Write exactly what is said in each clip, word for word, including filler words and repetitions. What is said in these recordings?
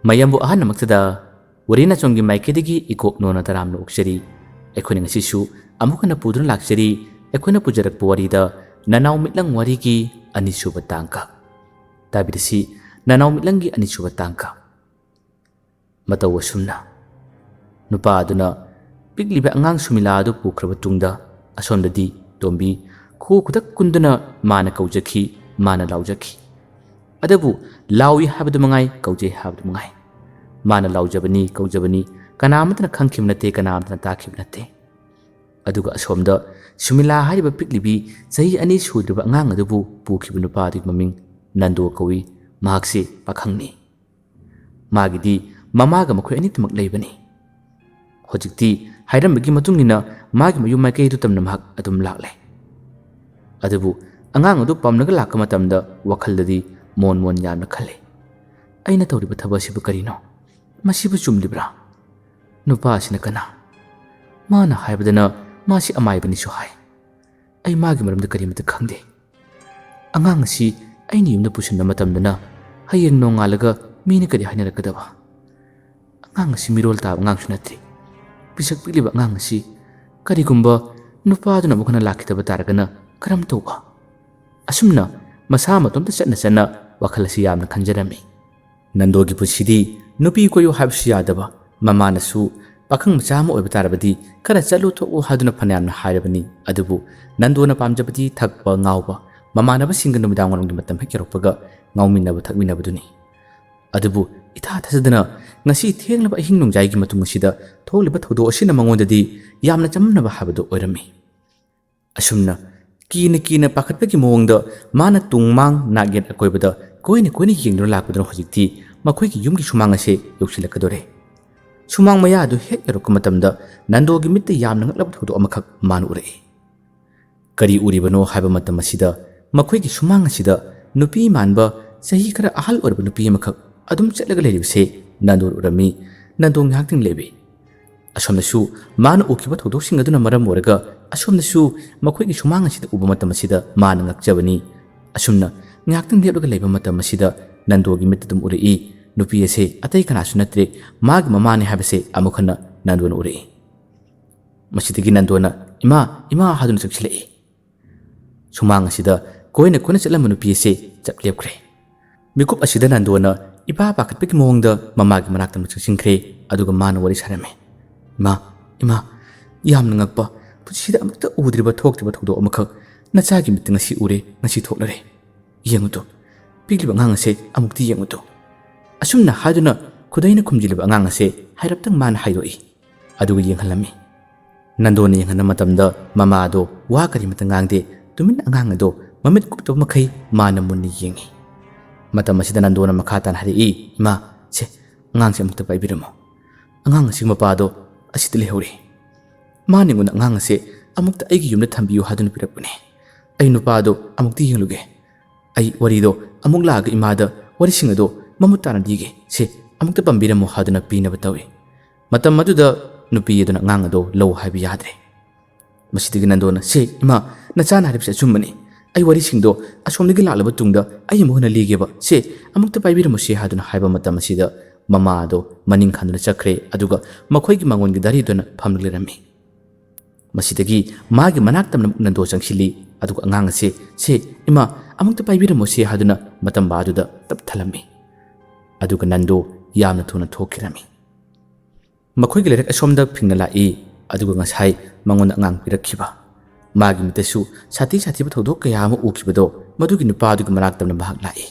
ꯃꯌꯥꯝꯕꯨ ꯑꯍꯥꯟꯕꯃꯛꯇꯗ ꯋꯥꯔꯤ ꯅꯆꯣꯝꯒꯤ ꯃꯥꯏꯀꯩꯗꯒꯤ ꯏꯀꯣꯛ ꯅꯣꯟꯅ ꯇꯔꯥꯝꯅ ꯑꯣꯛꯆꯔꯤ꯫ ꯑꯩꯈꯣꯏꯅ ꯉꯁꯤꯁꯨ ꯑꯃꯨꯛ ꯍꯟꯅ ꯄꯨꯗꯨꯅ ꯂꯥꯛꯆꯔꯤ ꯑꯩꯈꯣꯏꯅ ꯄꯨꯖꯔꯛꯄ ꯋꯥꯔꯤꯗ ꯅꯅꯥꯎ ꯃꯤꯠꯂꯪ ꯋꯥꯔꯤꯒꯤ ꯑꯅꯤꯁꯨꯕ ꯇꯥꯡꯀꯛ꯫ ꯇꯥꯕꯤꯔꯁꯤ, ꯅꯅꯥꯎ ꯃꯤꯠꯂꯪꯒꯤ ꯑꯅꯤꯁꯨꯕ ꯇꯥꯡꯀꯛ꯫ ꯃꯇꯧ ꯑꯁꯨꯝꯅ ꯅꯨꯄꯥ ꯑꯗꯨꯅ ꯄꯤꯛꯂꯤꯕ ꯑꯉꯥꯡ ꯁꯨꯃꯤꯂꯥ ꯑꯗꯨ ꯄꯨꯈ꯭ꯔꯕ ꯇꯨꯡꯗ, ꯑꯁꯣꯝꯗꯗꯤ ꯇꯣꯝꯕꯤ ꯈꯨ ꯈꯨꯗꯛ ꯀꯨꯟꯗꯨꯅ ꯃꯥꯅ ꯀꯧꯖꯈꯤ, ꯃꯥꯅ ꯂꯥꯎꯖꯈꯤ꯫ ꯑꯗꯨꯕꯨ ꯂꯥꯎꯏ ꯍꯥꯏꯕꯗꯨ ꯃꯉꯥꯏ, ꯀꯧꯖꯩ ꯍꯥꯏꯕꯗꯨ ꯃꯉꯥꯏ꯫ ꯃꯥꯅ ꯂꯥꯎꯖꯕꯅꯤ, ꯀꯧꯖꯕꯅꯤ, ꯀꯅꯥ ꯑꯃꯠꯇꯅ ꯈꯪꯈꯤꯕ ꯅꯠꯇꯦ, ꯀꯅꯥ ꯑꯃꯠꯇꯅ ꯇꯥꯈꯤꯕ ꯅꯠꯇꯦ꯫ ꯑꯗꯨꯒ ꯑꯁꯣꯝꯗ ꯁꯨꯃꯤꯂꯥ ꯍꯥꯏꯔꯤꯕ ꯄꯤꯛꯂꯤꯕꯤ ꯆꯍꯤ ꯑꯅꯤ ꯁꯨꯗ꯭ꯔꯤꯕ ꯑꯉꯥꯡ ꯑꯗꯨꯕꯨ ꯄꯨꯈꯤꯕ ꯅꯨꯄꯥ ꯑꯗꯨꯒꯤ ꯃꯃꯤꯡ ꯅꯟꯗꯣ ꯀꯧꯏ꯫ ꯃꯍꯥꯛꯁꯤ ꯄꯥꯈꯪꯅꯤ꯫ ꯃꯥꯒꯤꯗꯤ ꯃꯃꯥꯒ ꯃꯈꯣꯏ ꯑꯅꯤꯃꯛ ꯂꯩꯕꯅꯤ꯫ ꯍꯧꯖꯤꯛꯇꯤ ꯍꯥꯏꯔꯝꯕꯒꯤ ꯃꯇꯨꯡ ꯏꯟꯅ ꯃꯥꯒꯤ ꯃꯌꯨꯝ ꯃꯥꯏꯀꯩ ꯑꯗꯨ ꯇꯝꯅ ꯃꯍꯥꯛ ꯑꯗꯨꯝ ꯂꯥꯛꯂꯦ꯫ ꯑꯗꯨꯕꯨ ꯑꯉꯥꯡ ꯑꯗꯨ ꯄꯝꯂꯒ ꯂꯥꯛꯄ ꯃꯇꯝꯗ ꯋꯥꯈꯜꯗꯗꯤ ꯃꯣꯟ ꯃꯣꯟ ꯌꯥꯝꯅ ꯈꯜꯂꯤ꯫ "ꯑꯩꯅ ꯇꯧꯔꯤꯕ ꯊꯕꯛ ꯑꯁꯤꯕꯨ ꯀꯔꯤꯅꯣ? ꯃꯁꯤꯕꯨ ꯆꯨꯝꯂꯤꯕ꯭ꯔꯥ? ꯅꯨꯄꯥ ꯑꯁꯤꯅ ꯀꯅꯥ? ꯃꯥꯅ ꯍꯥꯏꯕꯗꯅ ꯃꯥꯁꯤ ꯑꯃꯥꯏꯕꯅꯤꯁꯨ ꯍꯥꯏ꯫ ꯑꯩ ꯃꯥꯒꯤ ꯃꯔꯝꯗ ꯀꯔꯤꯃꯠꯇ ꯈꯪꯗꯦ꯫ ꯑꯉꯥꯡ ꯑꯁꯤ ꯑꯩꯅ ꯌꯨꯝꯗ ꯄꯨꯁꯤꯟꯕ ꯃꯇꯝꯗꯅ ꯍꯌꯦꯡ ꯅꯣꯡꯉꯥꯜꯂꯒ ꯃꯤꯅ ꯀꯔꯤ ꯍꯥꯏꯅꯔꯛꯀꯗꯕ? ꯑꯉꯥꯡ ꯑꯁꯤ ꯃꯤꯔꯣꯜ ꯇꯥꯕ ꯑꯉꯥꯡꯁꯨ ꯅꯠꯇꯦ꯫ ꯄꯤꯁꯛ ꯄꯤꯛꯂꯤꯕ ꯑꯉꯥꯡ ꯑꯁꯤ ꯀꯔꯤꯒꯨꯝꯕ ꯅꯨꯄꯥꯗꯨꯅ ꯑꯃꯨꯛ ꯍꯟꯅ ꯂꯥꯛꯈꯤꯗꯕ ꯇꯥꯔꯒꯅ ꯀꯔꯝ ꯇꯧꯕ?" ꯑꯁꯨꯝꯅ ꯃꯁꯥ ꯃꯇꯣꯝꯇ ꯆꯠꯅ ꯆꯠꯅ ꯋꯥꯈꯜ ꯑꯁꯤ ꯌꯥꯝꯅ ꯈꯟꯖꯔꯝꯃꯤ꯫ ꯅꯟꯗꯣꯒꯤ ꯄꯨꯟꯁꯤꯗꯤ ꯅꯨꯄꯤ ꯀꯣꯏꯌꯨ ꯍꯥꯏꯕꯁꯨ ꯌꯥꯗꯕ, ꯃꯃꯥꯅꯁꯨ ꯄꯥꯈꯪ ꯃꯆꯥ ꯑꯃ ꯑꯣꯏꯕ ꯇꯥꯔꯕꯗꯤ ꯈꯔ ꯆꯠꯂꯨ ꯊꯣꯛꯎ ꯍꯥꯏꯗꯨꯅ ꯐꯅꯌꯥꯝꯅ ꯍꯥꯏꯔꯕꯅꯤ꯫ ꯑꯗꯨꯕꯨ ꯅꯟꯗꯣꯅ ꯄꯥꯝꯖꯕꯗꯤ ꯊꯛꯄ ꯉꯥꯎꯕ, ꯃꯃꯥꯟꯅꯕꯁꯤꯡꯒ ꯅꯨꯃꯤꯗꯥꯡ ꯋꯥꯏꯔꯝꯒꯤ ꯃꯇꯝ ꯍꯦꯛ ꯌꯧꯔꯛꯄꯒ ꯉꯥꯎꯃꯤꯟꯅꯕ ꯊꯛꯃꯤꯟꯅꯕꯗꯨꯅꯤ꯫ ꯑꯗꯨꯕꯨ ꯏꯊꯥ ꯊꯥꯖꯗꯅ ꯉꯁꯤ ꯊꯦꯡꯂꯕ ꯑꯍꯤꯡ ꯅꯣꯡꯖꯥꯏꯒꯤ ꯃꯇꯨꯡ ꯑꯁꯤꯗ ꯊꯣꯛꯂꯤꯕ ꯊꯧꯗꯣꯛ ꯑꯁꯤꯅ ꯃꯉꯣꯟꯗꯗꯤ ꯌꯥꯝꯅ ꯆꯃꯝꯅꯕ ꯍꯥꯏꯕꯗꯨ ꯑꯣꯏꯔꯝꯃꯤ꯫ ꯑꯁꯨꯝꯅ ꯀꯤꯅ ꯀꯤꯅ ꯄꯥꯈꯠꯄꯒꯤ ꯃꯑꯣꯡꯗ ꯃꯥꯅ ꯇꯨꯡ ꯃꯥꯡ ꯅꯥꯛ ꯌꯦꯠ ꯑꯀꯣꯏꯕꯗ ꯀꯣꯏꯅ ꯀꯣꯏꯅ ꯌꯦꯡꯗꯨꯅ ꯂꯥꯛꯄꯗꯨꯅ ꯍꯧꯖꯤꯛꯇꯤ ꯃꯈꯣꯏꯒꯤ ꯌꯨꯝꯒꯤ ꯁꯨꯃꯥꯡ ꯑꯁꯦ ꯌꯧꯁꯤꯜꯂꯛꯀꯗꯣꯔꯦ꯫ ꯁꯨꯃꯥꯡ ꯃꯌꯥ ꯑꯗꯨ ꯍꯦꯛ ꯌꯧꯔꯛꯄ ꯃꯇꯝꯗ ꯅꯟꯗꯣꯒꯤ ꯃꯤꯠꯇ ꯌꯥꯝꯅ ꯉꯛꯂꯕ ꯊꯧꯗꯣꯛ ꯑꯃꯈꯛ ꯃꯥꯅ ꯎꯔꯛꯏ꯫ ꯀꯔꯤ ꯎꯔꯤꯕꯅꯣ ꯍꯥꯏꯕ ꯃꯇꯝ ꯑꯁꯤꯗ ꯃꯈꯣꯏꯒꯤ ꯁꯨꯃꯥꯡ ꯑꯁꯤꯗ ꯅꯨꯄꯤ ꯃꯥꯟꯕ ꯆꯍꯤ ꯈꯔ ꯑꯍꯜ ꯑꯣꯏꯔꯕ ꯅꯨꯄꯤ ꯑꯃꯈꯛ ꯑꯗꯨꯝ ꯆꯠꯂꯒ ꯂꯩꯔꯤꯕꯁꯦ ꯅꯟꯗꯣꯅ ꯎꯔꯝꯃꯤ꯫ ꯅꯟꯗꯣ ꯉꯥꯏꯍꯥꯛꯇꯪ ꯂꯦꯞꯄꯤ꯫ ꯑꯁꯣꯝꯗꯁꯨ ꯃꯥꯅ ꯎꯈꯤꯕ ꯊꯧꯗꯣꯛꯁꯤꯡ ꯑꯗꯨꯅ ꯃꯔꯝ ꯑꯣꯏꯔꯒ ꯑꯁꯣꯝꯗꯁꯨ ꯃꯈꯣꯏꯒꯤ ꯁꯨꯃꯥꯡ ꯑꯁꯤꯗ ꯎꯕ ꯃꯇꯝ ꯑꯁꯤꯗ ꯃꯥꯅ ꯉꯛꯆꯕꯅꯤ꯫ ꯑꯁꯨꯝꯅ ꯉꯥꯏꯍꯥꯛꯇꯪ ꯂꯦꯞꯂꯒ ꯂꯩꯕ ꯃꯇꯝ ꯑꯁꯤꯗ ꯅꯟꯗꯣꯒꯤ ꯃꯤꯠꯇ ꯑꯗꯨꯝ ꯎꯔꯛꯏ꯫ ꯅꯨꯄꯤ ꯑꯁꯤ ꯑꯇꯩ ꯀꯅꯥꯁꯨ ꯅꯠꯇ꯭ꯔꯦ, ꯃꯥꯒꯤ ꯃꯃꯥꯅꯤ ꯍꯥꯏꯕꯁꯤ ꯑꯃꯨꯛ ꯍꯟꯅ ꯅꯟꯗꯣꯅ ꯎꯔꯛꯏ꯫ ꯃꯁꯤꯗꯒꯤ ꯅꯟꯗꯣꯅ "ꯏꯃꯥ, ꯏꯃꯥ" ꯍꯥꯏꯗꯨꯅ ꯆꯪꯁꯤꯜꯂꯛꯏ꯫ ꯁꯨꯃꯥꯡ ꯑꯁꯤꯗ ꯀꯣꯏꯅ ꯀꯣꯏꯅ ꯆꯠꯂꯝꯕ ꯅꯨꯄꯤ ꯑꯁꯤ ꯆꯞ ꯂꯦꯞꯈ꯭ꯔꯦ꯫ ꯃꯤꯀꯨꯞ ꯑꯁꯤꯗ ꯅꯟꯗꯣꯅ ꯏꯄꯥ ꯄꯥꯈꯠꯄꯒꯤ ꯃꯑꯣꯡꯗ ꯃꯃꯥꯒꯤ ꯃꯅꯥꯛꯇ ꯑꯃꯨꯛ ꯆꯪꯁꯤꯟꯈ꯭ꯔꯦ, ꯑꯗꯨꯒ ꯃꯥꯅ ꯋꯥꯔꯤ ꯁꯥꯔꯝꯃꯤ꯫ "ꯏꯃꯥ, ꯏꯃꯥ, ꯌꯥꯝꯅ ꯉꯛꯄ, ꯄꯨꯟꯁꯤꯗ ꯑꯃꯨꯛꯇ ꯎꯗ꯭ꯔꯤꯕ ꯊꯣꯛꯇ꯭ꯔꯤꯕ ꯊꯧꯗꯣꯛ ꯑꯃꯈꯛ ꯅꯆꯥꯒꯤ ꯃꯤꯠꯇ ꯉꯁꯤ ꯎꯔꯦ, ꯉꯁꯤ ꯊꯣꯛꯅꯔꯦ꯫ ꯌꯦꯡꯉꯨꯇꯣ, ꯄꯤꯛꯂꯤꯕ ꯑꯉꯥꯡ ꯑꯁꯦ ꯑꯃꯨꯛꯇꯤ ꯌꯦꯡꯉꯨꯇꯣ꯫" ꯑꯁꯨꯝꯅ ꯍꯥꯏꯗꯨꯅ ꯈꯨꯗꯩꯅ ꯈꯨꯝꯖꯤꯜꯂꯤꯕ ꯑꯉꯥꯡ ꯑꯁꯦ ꯍꯥꯏꯔꯞꯇꯪ ꯃꯥꯅ ꯍꯥꯏꯗꯣꯛꯏ꯫ ꯑꯗꯨꯒ ꯌꯦꯡꯍꯜꯂꯝꯃꯤ꯫ ꯅꯟꯗꯣꯅ ꯌꯦꯡꯍꯟꯕ ꯃꯇꯝꯗ ꯃꯃꯥ ꯑꯗꯣ ꯋꯥ ꯀꯔꯤꯃꯇ ꯉꯥꯡꯗꯦ, ꯇꯨꯃꯤꯟꯅ ꯑꯉꯥꯡ ꯑꯗꯣ ꯃꯃꯤꯠ ꯀꯨꯞꯇꯕ ꯃꯈꯩ ꯃꯥꯅ ꯃꯨꯟꯅ ꯌꯦꯡꯉꯤ꯫ ꯃꯇꯝ ꯑꯁꯤꯗ ꯅꯟꯗꯣꯅ ꯃꯈꯥ ꯇꯥꯅ ꯍꯥꯏꯔꯛꯏ, "ꯏꯃꯥ, ꯁꯦ, ꯑꯉꯥꯡꯁꯦ ꯑꯃꯨꯛꯇ ꯄꯥꯏꯕꯤꯔꯝꯃꯣ꯫ ꯑꯉꯥꯡ ꯑꯁꯤꯒꯤ ꯃꯄꯥꯗꯣ ꯑꯁꯤꯗ ꯂꯩꯍꯧꯔꯦ꯫ ꯃꯥꯅ ꯑꯩꯉꯣꯟꯗ ꯑꯉꯥꯡ ꯑꯁꯦ ꯑꯃꯨꯛꯇ ꯑꯩꯒꯤ ꯌꯨꯝꯗ ꯊꯝꯕꯤꯌꯨ ꯍꯥꯏꯗꯨꯅ ꯄꯤꯔꯛꯄꯅꯦ꯫ ꯑꯩ ꯅꯨꯄꯥꯗꯣ ꯑꯃꯨꯛꯇ ꯌꯦꯡꯂꯨꯒꯦ꯫ ꯑꯩ ꯋꯥꯔꯤꯗꯣ ꯑꯃꯨꯛ ꯂꯥꯛꯑꯒ ꯏꯃꯥꯗ ꯋꯥꯔꯤꯁꯤꯡ ꯑꯗꯣ ꯃꯃꯨꯠ ꯇꯥꯅ ꯂꯤꯒꯦ꯫ ꯁꯦ, ꯑꯃꯨꯛꯇ ꯄꯥꯝꯕꯤꯔꯝꯃꯣ" ꯍꯥꯏꯗꯨꯅ ꯄꯤꯅꯕ ꯇꯧꯏ꯫ ꯃꯇꯝ ꯑꯗꯨꯗ ꯅꯨꯄꯤ ꯑꯗꯨꯅ ꯑꯉꯥꯡ ꯑꯗꯣ ꯂꯧ ꯍꯥꯏꯕ ꯌꯥꯗ꯭ꯔꯦ꯫ ꯃꯁꯤꯗꯒꯤ ꯅꯟꯗꯣꯅ, "ꯁꯦ, ꯏꯃꯥ, ꯅꯆꯥꯅ ꯍꯥꯏꯔꯤꯕꯁꯦ ꯑꯆꯨꯝꯕꯅꯤ꯫ ꯑꯩ ꯋꯥꯔꯤꯁꯤꯡꯗꯣ ꯑꯁꯣꯝꯗꯒꯤ ꯂꯥꯛꯂꯕ ꯇꯨꯡꯗ ꯑꯩ ꯑꯃꯨꯛ ꯍꯟꯅ ꯂꯤꯒꯦꯕ꯫ ꯁꯦ, ꯑꯃꯨꯛꯇ ꯄꯥꯏꯕꯤꯔꯝꯃꯨꯁꯦ" ꯍꯥꯏꯗꯨꯅ ꯍꯥꯏꯕ ꯃꯇꯝ ꯑꯁꯤꯗ ꯃꯃꯥ ꯑꯗꯣ ꯃꯅꯤꯡ ꯈꯟꯗꯨꯅ ꯆꯠꯈ꯭ꯔꯦ, ꯑꯗꯨꯒ ꯃꯈꯣꯏꯒꯤ ꯃꯥꯡꯒꯣꯟꯒꯤ ꯗꯥꯔꯤꯗꯨꯅ ꯐꯝꯂꯒ ꯂꯩꯔꯝꯃꯤ꯫ ꯃꯁꯤꯗꯒꯤ ꯃꯥꯒꯤ ꯃꯅꯥꯛꯇ ꯅꯟꯗꯣ ꯆꯪꯁꯤꯜꯂꯤ, ꯑꯗꯨꯒ ꯑꯉꯥꯡ ꯑꯁꯦ, "ꯁꯦ, ꯏꯃꯥ, ꯑꯃꯨꯛꯇ ꯄꯥꯏꯕꯤꯔꯝꯃꯨꯁꯦ" ꯍꯥꯏꯗꯨꯅ ꯃꯇꯝꯕꯥ ꯑꯗꯨꯗ ꯇꯞ ꯊꯜꯂꯝꯃꯤ꯫ ꯑꯗꯨꯒ ꯅꯟꯗꯣ ꯌꯥꯝꯅ ꯊꯨꯅ ꯊꯣꯛꯈꯤꯔꯝꯃꯤ꯫ ꯃꯈꯣꯏꯒꯤ ꯂꯩꯔꯛ ꯑꯁꯣꯝꯗ ꯐꯤꯡꯅ ꯂꯥꯛꯏ, ꯑꯗꯨꯒ ꯉꯁꯥꯏ ꯃꯉꯣꯟꯗ ꯑꯉꯥꯡ ꯄꯤꯔꯛꯈꯤꯕ, ꯃꯥꯒꯤ ꯃꯤꯠꯇꯁꯨ ꯁꯥꯊꯤ ꯁꯥꯊꯤꯕ ꯊꯧꯗꯣꯛ ꯀꯌꯥ ꯑꯃ ꯎꯈꯤꯕꯗꯣ, ꯃꯗꯨꯒꯤ ꯅꯨꯄꯥꯗꯨꯒꯤ ꯃꯅꯥꯛꯇ ꯃꯍꯥꯛ ꯂꯥꯛꯏ꯫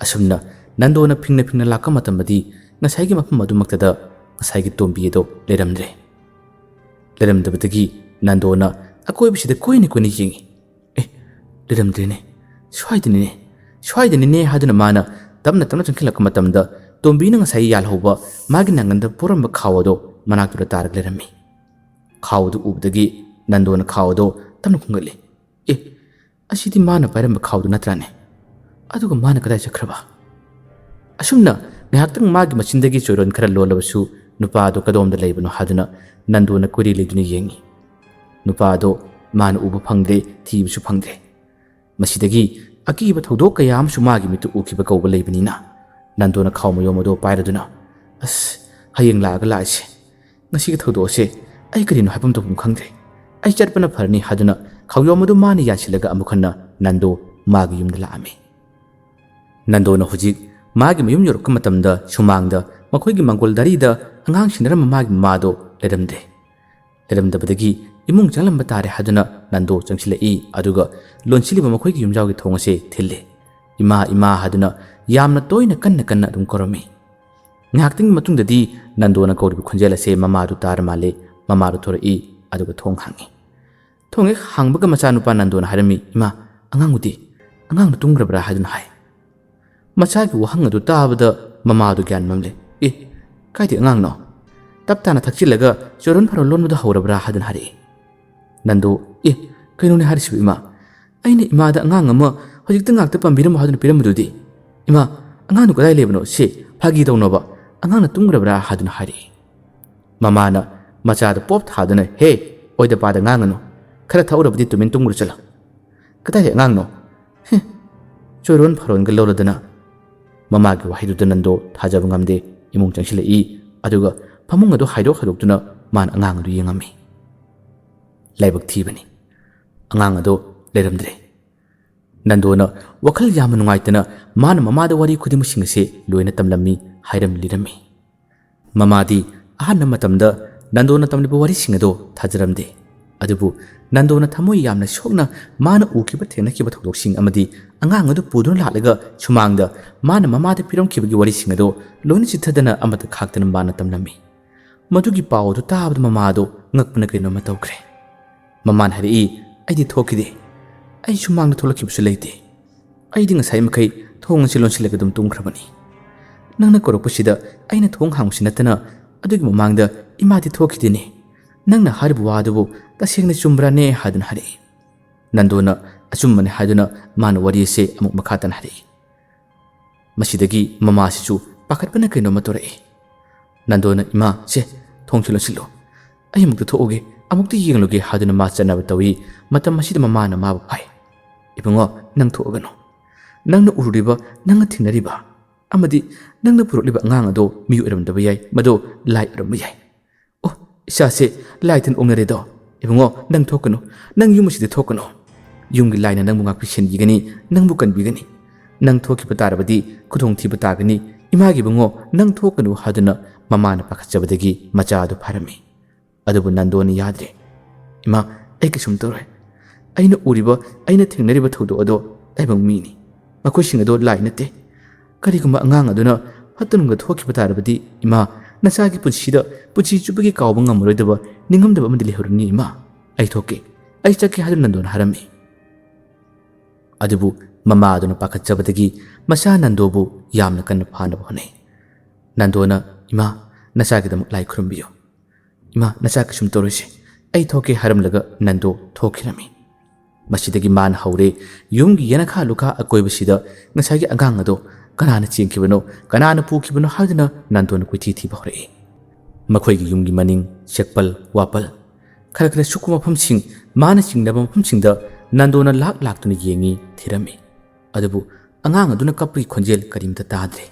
ꯑꯁꯨꯝꯅ ꯅꯟꯗꯣꯅ ꯐꯤꯡꯅ ꯐꯤꯡꯅ ꯂꯥꯛꯄ ꯃꯇꯝꯗꯗꯤ ꯉꯁꯥꯏꯒꯤ ꯃꯐꯝ ꯑꯗꯨꯃꯛꯇꯗ ꯉꯁꯥꯏꯒꯤ ꯇꯣꯝꯕꯤ ꯑꯗꯣ ꯂꯩꯔꯝꯗ꯭ꯔꯦ꯫ ꯂꯩꯔꯝꯗꯕꯗꯒꯤ ꯅꯟꯗꯣꯅ ꯑꯀꯣꯏꯕꯁꯤꯗ ꯀꯣꯏꯅ ꯀꯣꯏꯅ ꯌꯦꯡꯉꯤ꯫ "ꯑꯦ, ꯂꯩꯔꯝꯗ꯭ꯔꯦꯅꯦ, ꯁ꯭ꯋꯥꯏꯗꯅꯤꯅꯦ, ꯁ꯭ꯋꯥꯏꯗꯅꯤꯅꯦ" ꯍꯥꯏꯗꯨꯅ ꯃꯥꯅ ꯇꯞꯅ ꯇꯞꯅ ꯆꯪꯁꯤꯜꯂꯛꯄ ꯃꯇꯝꯗ ꯇꯣꯝꯕꯤꯅ ꯉꯁꯥꯏ ꯌꯥꯜꯍꯧꯕ ꯃꯥꯒꯤ ꯅꯪꯒꯟꯗ ꯄꯣꯔꯝꯕ ꯈꯥꯎ ꯑꯗꯣ ꯃꯅꯥꯛꯇꯨꯗ ꯇꯥꯔꯒ ꯂꯩꯔꯝꯃꯤ꯫ ꯈꯥꯎ ꯑꯗꯨ ꯎꯕꯗꯒꯤ ꯅꯟꯗꯣꯅ ꯈꯥꯎ ꯑꯗꯣ ꯇꯞꯅ ꯈꯨꯝꯒꯠꯂꯤ꯫ "ꯑꯦ, ꯑꯁꯤꯗꯤ ꯃꯥꯅ ꯄꯥꯏꯔꯝꯕ ꯈꯥꯎꯗꯨ ꯅꯠꯇ꯭ꯔꯥꯅꯦ? ꯑꯗꯨꯒ ꯃꯥꯅ ꯀꯗꯥꯏ ꯆꯠꯈ꯭ꯔꯕ?" ꯑꯁꯨꯝꯅ ꯉꯥꯏꯍꯥꯛꯇꯪ ꯃꯥꯒꯤ ꯃꯆꯤꯟꯗꯒꯤ ꯆꯣꯏꯔꯣꯟ ꯈꯔ ꯂꯣꯜꯂꯕꯁꯨ ꯅꯨꯄꯥ ꯑꯗꯨ ꯀꯗꯣꯝꯗ ꯂꯩꯕꯅꯣ ꯍꯥꯏꯗꯨꯅ ꯅꯟꯗꯣꯅ ꯀꯣꯏꯔꯤ ꯂꯩꯗꯨꯅ ꯌꯦꯡꯉꯤ꯫ ꯅꯨꯄꯥ ꯑꯗꯣ ꯃꯥꯅ ꯎꯕ ꯐꯪꯗ꯭ꯔꯦ, ꯊꯤꯕꯁꯨ ꯐꯪꯗ꯭ꯔꯦ꯫ ꯃꯁꯤꯗꯒꯤ ꯑꯀꯤꯕ ꯊꯧꯗꯣꯛ ꯀꯌꯥ ꯑꯃꯁꯨ ꯃꯥꯒꯤ ꯃꯤꯠꯇ ꯎꯈꯤꯕ ꯀꯧꯕ ꯂꯩꯕꯅꯤꯅ ꯅꯟꯗꯣꯅ ꯈꯥꯎ ꯃꯌꯣꯝ ꯑꯗꯨ ꯄꯥꯏꯔꯗꯨꯅ, "ꯑꯁ, ꯍꯌꯦꯡ ꯂꯥꯛꯑꯒ ꯂꯥꯛꯑꯁꯦ꯫ ꯉꯁꯤꯒꯤ ꯊꯧꯗꯣꯛ ꯑꯁꯦ ꯑꯩ ꯀꯔꯤꯅꯣ ꯍꯥꯏꯐꯝ ꯇꯧꯐꯝ ꯈꯪꯗ꯭ꯔꯦ꯫ ꯑꯩ ꯆꯠꯄꯅ ꯐꯔꯅꯤ" ꯍꯥꯏꯗꯨꯅ ꯈꯥꯎꯌꯣꯝ ꯑꯗꯨ ꯃꯥꯅ ꯌꯥꯟꯁꯤꯜꯂꯒ ꯑꯃꯨꯛ ꯍꯟꯅ ꯅꯟꯗꯣ ꯃꯥꯒꯤ ꯌꯨꯝꯗ ꯂꯥꯛꯑꯝꯃꯤ꯫ ꯅꯟꯗꯣꯅ ꯍꯧꯖꯤꯛ ꯃꯥꯒꯤ ꯃꯌꯨꯝ ꯌꯧꯔꯛꯄ ꯃꯇꯝꯗ ꯁꯨꯃꯥꯡꯗ ꯃꯈꯣꯏꯒꯤ ꯃꯪꯒꯣꯜ ꯗꯥꯔꯤꯗ ꯑꯉꯥꯡ ꯁꯤꯟꯅꯔꯝꯕ ꯃꯥꯒꯤ ꯃꯃꯥꯗꯣ ꯂꯩꯔꯝꯗ꯭ꯔꯦ꯫ ꯂꯩꯔꯝꯗꯕꯗꯒꯤ ꯏꯃꯨꯡ ꯆꯪꯂꯝꯕ ꯇꯥꯔꯦ ꯍꯥꯏꯗꯨꯅ ꯅꯟꯗꯣ ꯆꯪꯁꯤꯜꯂꯛꯏ, ꯑꯗꯨꯒ ꯂꯣꯟꯁꯤꯜꯂꯤꯕ ꯃꯈꯣꯏꯒꯤ ꯌꯨꯝꯖꯥꯎꯒꯤ ꯊꯣꯡ ꯑꯁꯦ ꯊꯤꯜꯂꯤ꯫ "ꯏꯃꯥ, ꯏꯃꯥ" ꯍꯥꯏꯗꯨꯅ ꯌꯥꯝꯅ ꯇꯣꯏꯅ ꯀꯟꯅ ꯀꯟꯅ ꯑꯗꯨꯝ ꯀꯧꯔꯝꯃꯤ꯫ ꯉꯥꯏꯍꯥꯛꯇꯪꯒꯤ ꯃꯇꯨꯡꯗꯗꯤ ꯅꯟꯗꯣꯅ ꯀꯧꯔꯤꯕ ꯈꯣꯟꯖꯦꯜ ꯑꯁꯦ ꯃꯃꯥꯗꯨ ꯇꯥꯔ ꯃꯥꯜꯂꯦ꯫ ꯃꯃꯥꯗꯨ ꯊꯣꯔꯛꯏ, ꯑꯗꯨꯒ ꯊꯣꯡ ꯍꯥꯡꯉꯤ꯫ ꯊꯣꯡ ꯍꯦꯛ ꯍꯥꯡꯕꯒ ꯃꯆꯥꯅꯨꯄꯥ ꯅꯟꯗꯣꯅ ꯍꯥꯏꯔꯝꯃꯤ, "ꯏꯃꯥ, ꯑꯉꯥꯡ ꯎꯗꯦ꯫ ꯑꯉꯥꯡꯗꯨ ꯇꯨꯝꯈ꯭ꯔꯕ꯭ꯔꯥ?" ꯍꯥꯏꯗꯨꯅ ꯍꯥꯏ꯫ ꯃꯆꯥꯒꯤ ꯋꯥꯍꯪ ꯑꯗꯨ ꯇꯥꯕꯗ ꯃꯃꯥꯗꯨ ꯒ꯭ꯌꯥꯟ ꯃꯝꯂꯦ꯫ "ꯑꯦ, ꯀꯥꯏꯗꯩ ꯑꯉꯥꯡꯅꯣ? ꯇꯞ ꯇꯥꯅ ꯊꯛꯆꯤꯜꯂꯒ ꯆꯣꯏꯔꯣꯟ ꯐꯥꯔꯣꯟ ꯂꯣꯟꯕꯗꯨ ꯍꯧꯔꯕ꯭ꯔꯥ?" ꯍꯥꯏꯗꯨꯅ ꯍꯥꯏꯔꯛꯏ꯫ ꯅꯟꯗꯣ, "ꯑꯦ, ꯀꯩꯅꯣꯅꯦ ꯍꯥꯏꯔꯤꯁꯤꯕꯨ ꯏꯃꯥ? ꯑꯩꯅ ꯏꯃꯥꯗ ꯑꯉꯥꯡ ꯑꯃ ꯍꯧꯖꯤꯛꯇ ꯉꯥꯛꯇ ꯄꯥꯝꯕꯤꯔꯝꯃꯣ ꯍꯥꯏꯗꯨꯅ ꯄꯤꯔꯝꯕꯗꯨꯗꯤ? ꯏꯃꯥ, ꯑꯉꯥꯡꯗꯨ ꯀꯗꯥꯏ ꯂꯩꯕꯅꯣ? ꯁꯤ ꯐꯥꯒꯤ ꯇꯧꯅꯣꯕ꯫ ꯑꯉꯥꯡꯅ ꯇꯨꯝꯈ꯭ꯔꯕ꯭ꯔꯥ?" ꯍꯥꯏꯗꯨꯅ ꯍꯥꯏꯔꯛꯏ꯫ ꯃꯃꯥꯅ ꯃꯆꯥꯗ ꯄꯣꯞ ꯊꯥꯗꯨꯅ, "ꯍꯦ, ꯑꯣꯏꯗ ꯄꯥꯗ ꯉꯥꯡꯒꯅꯨ꯫ ꯈꯔ ꯊꯛꯎꯔꯕꯗꯤ ꯇꯨꯃꯤꯟ ꯇꯨꯝꯈ꯭ꯔꯣ ꯆꯠꯂꯣ꯫ ꯀꯗꯥꯏꯗ ꯑꯉꯥꯡꯅꯣ? ꯍꯦ, ꯆꯣꯏꯔꯣꯟ ꯐꯥꯔꯣꯟꯒ ꯂꯧꯔꯗꯅ꯫" ꯃꯃꯥꯒꯤ ꯋꯥꯍꯩꯗꯨꯗ ꯅꯟꯗꯣ ꯊꯥꯖꯕ ꯉꯝꯗꯦ꯫ ꯏꯃꯨꯡ ꯆꯪꯁꯤꯜꯂꯛꯏ, ꯑꯗꯨꯒ ꯐꯃꯨꯡ ꯑꯗꯨ ꯍꯥꯏꯗꯣꯛ ꯍꯥꯏꯗꯣꯛꯇꯨꯅ ꯃꯥꯅ ꯑꯉꯥꯡ ꯑꯗꯨ ꯌꯦꯡꯉꯝꯃꯤ꯫ ꯂꯥꯏꯕꯛ ꯊꯤꯕꯅꯤ, ꯑꯉꯥꯡ ꯑꯗꯣ ꯂꯩꯔꯝꯗ꯭ꯔꯦ꯫ ꯅꯟꯗꯣꯅ ꯋꯥꯈꯜ ꯌꯥꯝꯅ ꯅꯨꯡꯉꯥꯏꯇꯅ ꯃꯥꯅ ꯃꯃꯥꯗ ꯋꯥꯔꯤ ꯈꯨꯗꯤꯡꯃꯛꯁꯤꯡ ꯑꯁꯤ ꯂꯣꯏꯅ ꯇꯝꯂꯝꯃꯤ, ꯍꯥꯏꯔꯝꯂꯤꯔꯝꯃꯤ꯫ ꯃꯃꯥꯗꯤ ꯑꯍꯥꯟꯕ ꯃꯇꯝꯗ ꯅꯟꯗꯣꯅ ꯇꯝꯂꯤꯕ ꯋꯥꯔꯤꯁꯤꯡ ꯑꯗꯣ ꯊꯥꯖꯔꯝꯗꯦ꯫ ꯑꯗꯨꯕꯨ ꯅꯟꯗꯣꯅ ꯊꯃꯣꯏ ꯌꯥꯝꯅ ꯁꯣꯛꯅ ꯃꯥꯅ ꯎꯈꯤꯕ ꯊꯦꯡꯅꯈꯤꯕ ꯊꯧꯗꯣꯛꯁꯤꯡ ꯑꯃꯗꯤ ꯑꯉꯥꯡ ꯑꯗꯨ ꯄꯨꯗꯨꯅ ꯂꯥꯛꯂꯒ ꯁꯨꯃꯥꯡꯗ ꯃꯥꯅ ꯃꯃꯥꯗ ꯄꯤꯔꯝꯈꯤꯕꯒꯤ ꯋꯥꯔꯤꯁꯤꯡ ꯑꯗꯣ ꯂꯣꯏꯅ ꯆꯤꯠꯊꯗꯅ ꯑꯃꯠꯇ ꯈꯥꯛꯇꯅ ꯃꯥꯅ ꯇꯝꯂꯝꯃꯤ꯫ ꯃꯗꯨꯒꯤ ꯄꯥꯎ ꯑꯗꯨ ꯇꯥꯕꯗ ꯃꯃꯥꯗꯣ ꯉꯛꯄꯅ ꯀꯩꯅꯣꯝꯃ ꯇꯧꯈ꯭ꯔꯦ꯫ ꯃꯃꯥꯅ ꯍꯥꯏꯔꯛꯏ, "ꯑꯩꯗꯤ ꯊꯣꯛꯈꯤꯗꯦ꯫ ꯑꯩ ꯁꯨꯃꯥꯡꯗ ꯊꯣꯛꯂꯛꯈꯤꯕꯁꯨ ꯂꯩꯇꯦ꯫ ꯑꯩꯗꯤ ꯉꯁꯥꯏ ꯃꯈꯩ ꯊꯣꯡ ꯑꯁꯤ ꯂꯣꯟꯁꯤꯜꯂꯒ ꯑꯗꯨꯝ ꯇꯨꯝꯈ꯭ꯔꯕꯅꯤ꯫ ꯅꯪꯅ ꯀꯧꯔꯛꯄꯁꯤꯗ ꯑꯩꯅ ꯊꯣꯡ ꯍꯥꯡꯕꯁꯤ ꯅꯠꯇꯅ ꯑꯗꯨꯒꯤ ꯃꯃꯥꯡꯗ ꯏꯃꯥꯗꯤ ꯊꯣꯛꯈꯤꯗꯦꯅꯦ꯫ ꯅꯪꯅ ꯍꯥꯏꯔꯤꯕ ꯋꯥ ꯑꯗꯨꯕꯨ ꯇꯁꯦꯡꯅ ꯆꯨꯝꯕ꯭ꯔꯥꯅꯦ?" ꯍꯥꯏꯗꯨꯅ ꯍꯥꯏꯔꯛꯏ꯫ ꯅꯟꯗꯣꯅ ꯑꯆꯨꯝꯕꯅꯤ ꯍꯥꯏꯗꯨꯅ ꯃꯥꯅ ꯋꯥꯔꯤ ꯑꯁꯦ ꯑꯃꯨꯛ ꯃꯈꯥ ꯇꯥꯅ ꯍꯥꯏꯔꯛꯏ꯫ ꯃꯁꯤꯗꯒꯤ ꯃꯃꯥꯁꯤꯁꯨ ꯄꯥꯈꯠꯄꯅ ꯀꯩꯅꯣꯝꯃ ꯇꯧꯔꯛꯏ꯫ ꯅꯟꯗꯣꯅ, "ꯏꯃꯥ, ꯁꯦ, ꯊꯣꯡꯁꯤ ꯂꯣꯟꯁꯤꯜꯂꯨ꯫ ꯑꯩ ꯑꯃꯨꯛꯇ ꯊꯣꯛꯎꯒꯦ, ꯑꯃꯨꯛꯇ ꯌꯦꯡꯂꯨꯒꯦ" ꯍꯥꯏꯗꯨꯅ ꯃꯥ ꯆꯠꯅꯕ ꯇꯧꯏ꯫ ꯃꯇꯝ ꯑꯁꯤꯗ ꯃꯃꯥꯅ ꯃꯥꯕꯨ ꯍꯥꯏ, "ꯏꯕꯨꯡꯉꯣ, ꯅꯪ ꯊꯣꯛꯑꯒꯅꯨ꯫ ꯅꯪꯅ ꯎꯔꯨꯔꯤꯕ, ꯅꯪꯅ ꯊꯦꯡꯅꯔꯤꯕ, ꯑꯃꯗꯤ ꯅꯪꯅ ꯄꯨꯔꯛꯂꯤꯕ ꯑꯉꯥꯡ ꯑꯗꯣ ꯃꯤ ꯑꯣꯏꯔꯝꯗꯕ ꯌꯥꯏ, ꯃꯗꯣ ꯂꯥꯏ ꯑꯣꯏꯔꯝꯕ ꯌꯥꯏ꯫ ꯑꯣ, ꯏꯆꯥꯁꯦ ꯂꯥꯏ ꯇꯤꯟ ꯑꯣꯛꯅꯔꯦꯗꯣ꯫ ꯏꯕꯨꯡꯉꯣ, ꯅꯪ ꯊꯣꯛꯀꯅꯨ, ꯅꯪ ꯌꯨꯝ ꯑꯁꯤꯗ ꯊꯣꯛꯀꯅꯨ꯫ ꯌꯨꯝꯒꯤ ꯂꯥꯏꯅ ꯅꯪꯕꯨ ꯉꯥꯛꯄꯤ ꯁꯦꯟꯕꯤꯒꯅꯤ, ꯅꯪꯕꯨ ꯀꯟꯕꯤꯒꯅꯤ꯫ ꯅꯪ ꯊꯣꯛꯈꯤꯕ ꯇꯥꯔꯕꯗꯤ ꯈꯨꯗꯣꯡꯊꯤꯕ ꯇꯥꯒꯅꯤ꯫ ꯏꯃꯥꯒꯤ ꯏꯕꯨꯡꯉꯣ, ꯅꯪ ꯊꯣꯛꯀꯅꯨ ꯍꯥꯏꯗꯨꯅ ꯃꯃꯥꯅ ꯄꯥꯈꯠꯆꯕꯗꯒꯤ ꯃꯆꯥ ꯑꯗꯨ ꯐꯥꯔꯝꯃꯤ꯫ ꯑꯗꯨꯕꯨ ꯅꯟꯗꯣꯅ ꯌꯥꯗ꯭ꯔꯦ꯫ "ꯏꯃꯥ, ꯑꯩ ꯀꯩꯁꯨꯝ ꯇꯧꯔꯣꯏ꯫ ꯑꯩꯅ ꯎꯔꯤꯕ, ꯑꯩꯅ ꯊꯦꯡꯅꯔꯤꯕ ꯊꯧꯗꯣꯛ ꯑꯗꯣ ꯇꯥꯏꯕꯪ ꯃꯤꯅꯤ꯫ ꯃꯈꯣꯏꯁꯤꯡ ꯑꯗꯣ ꯂꯥꯏ ꯅꯠꯇꯦ꯫ ꯀꯔꯤꯒꯨꯝꯕ ꯑꯉꯥꯡ ꯑꯗꯨꯅ ꯐꯠꯇꯅꯨꯡꯗ ꯊꯣꯛꯈꯤꯕ ꯇꯥꯔꯕꯗꯤ, ꯏꯃꯥ, ꯅꯆꯥꯒꯤ ꯄꯨꯟꯁꯤꯗ ꯄꯨꯟꯁꯤ ꯆꯨꯞꯄꯒꯤ ꯀꯥꯎꯕ ꯉꯝꯃꯔꯣꯏꯗꯕ ꯅꯤꯡꯉꯝꯗꯕ ꯑꯃꯗꯤ ꯂꯩꯍꯧꯔꯅꯤ, ꯏꯃꯥ꯫ ꯑꯩ ꯊꯣꯛꯀꯦ, ꯑꯩ ꯆꯠꯀꯦ" ꯍꯥꯏꯗꯨꯅ ꯅꯟꯗꯣꯅ ꯍꯥꯏꯔꯝꯃꯤ꯫ ꯑꯗꯨꯕꯨ ꯃꯃꯥ ꯑꯗꯨꯅ ꯄꯥꯈꯠꯆꯕꯗꯒꯤ ꯃꯆꯥ ꯅꯟꯗꯣꯕꯨ ꯌꯥꯝꯅ ꯀꯟꯅ ꯐꯥꯅꯕ ꯍꯣꯠꯅꯩ꯫ ꯅꯟꯗꯣꯅ, "ꯏꯃꯥ, ꯅꯆꯥꯒꯤꯗꯃꯛ ꯂꯥꯏ ꯈꯨꯔꯨꯝꯕꯤꯌꯨ꯫ ꯏꯃꯥ, ꯅꯆꯥ ꯀꯩꯁꯨꯝ ꯇꯧꯔꯣꯏꯁꯦ꯫ ꯑꯩ ꯊꯣꯛꯀꯦ" ꯍꯥꯏꯔꯝꯂꯒ ꯅꯟꯗꯣ ꯊꯣꯛꯈꯤꯔꯝꯃꯤ꯫ ꯃꯁꯤꯗꯒꯤ ꯃꯥꯅ ꯍꯧꯔꯦ ꯌꯨꯝꯒꯤ ꯌꯦꯅꯈꯥ ꯂꯨꯈꯥ ꯑꯀꯣꯏꯕꯁꯤꯗ ꯉꯁꯥꯏꯒꯤ ꯑꯉꯥꯡ ꯑꯗꯣ ꯀꯅꯥꯅ ꯆꯦꯟꯈꯤꯕꯅꯣ, ꯀꯅꯥꯅ ꯄꯨꯈꯤꯕꯅꯣ ꯍꯥꯏꯗꯨꯅ ꯅꯟꯗꯣꯅ ꯀꯣꯏꯊꯤ ꯊꯤꯕ ꯍꯧꯔꯛꯏ꯫ ꯃꯈꯣꯏꯒꯤ ꯌꯨꯝꯒꯤ ꯃꯅꯤꯡ, ꯆꯦꯛꯄꯜ, ꯋꯥꯄꯜ, ꯈꯔ ꯈꯔ ꯁꯨꯛꯄ ꯃꯐꯝꯁꯤꯡ, ꯃꯥꯅ ꯆꯤꯡꯅꯕ ꯃꯐꯝꯁꯤꯡꯗ ꯅꯟꯗꯣꯅ ꯂꯥꯛ ꯂꯥꯛꯇꯨꯅ ꯌꯦꯡꯉꯤ, ꯊꯤꯔꯝꯃꯤ꯫ ꯑꯗꯨꯕꯨ ꯑꯉꯥꯡ ꯑꯗꯨꯅ ꯀꯞꯄꯒꯤ ꯈꯣꯟꯖꯦꯜ ꯀꯔꯤꯝꯇ ꯇꯥꯗ꯭ꯔꯦ꯫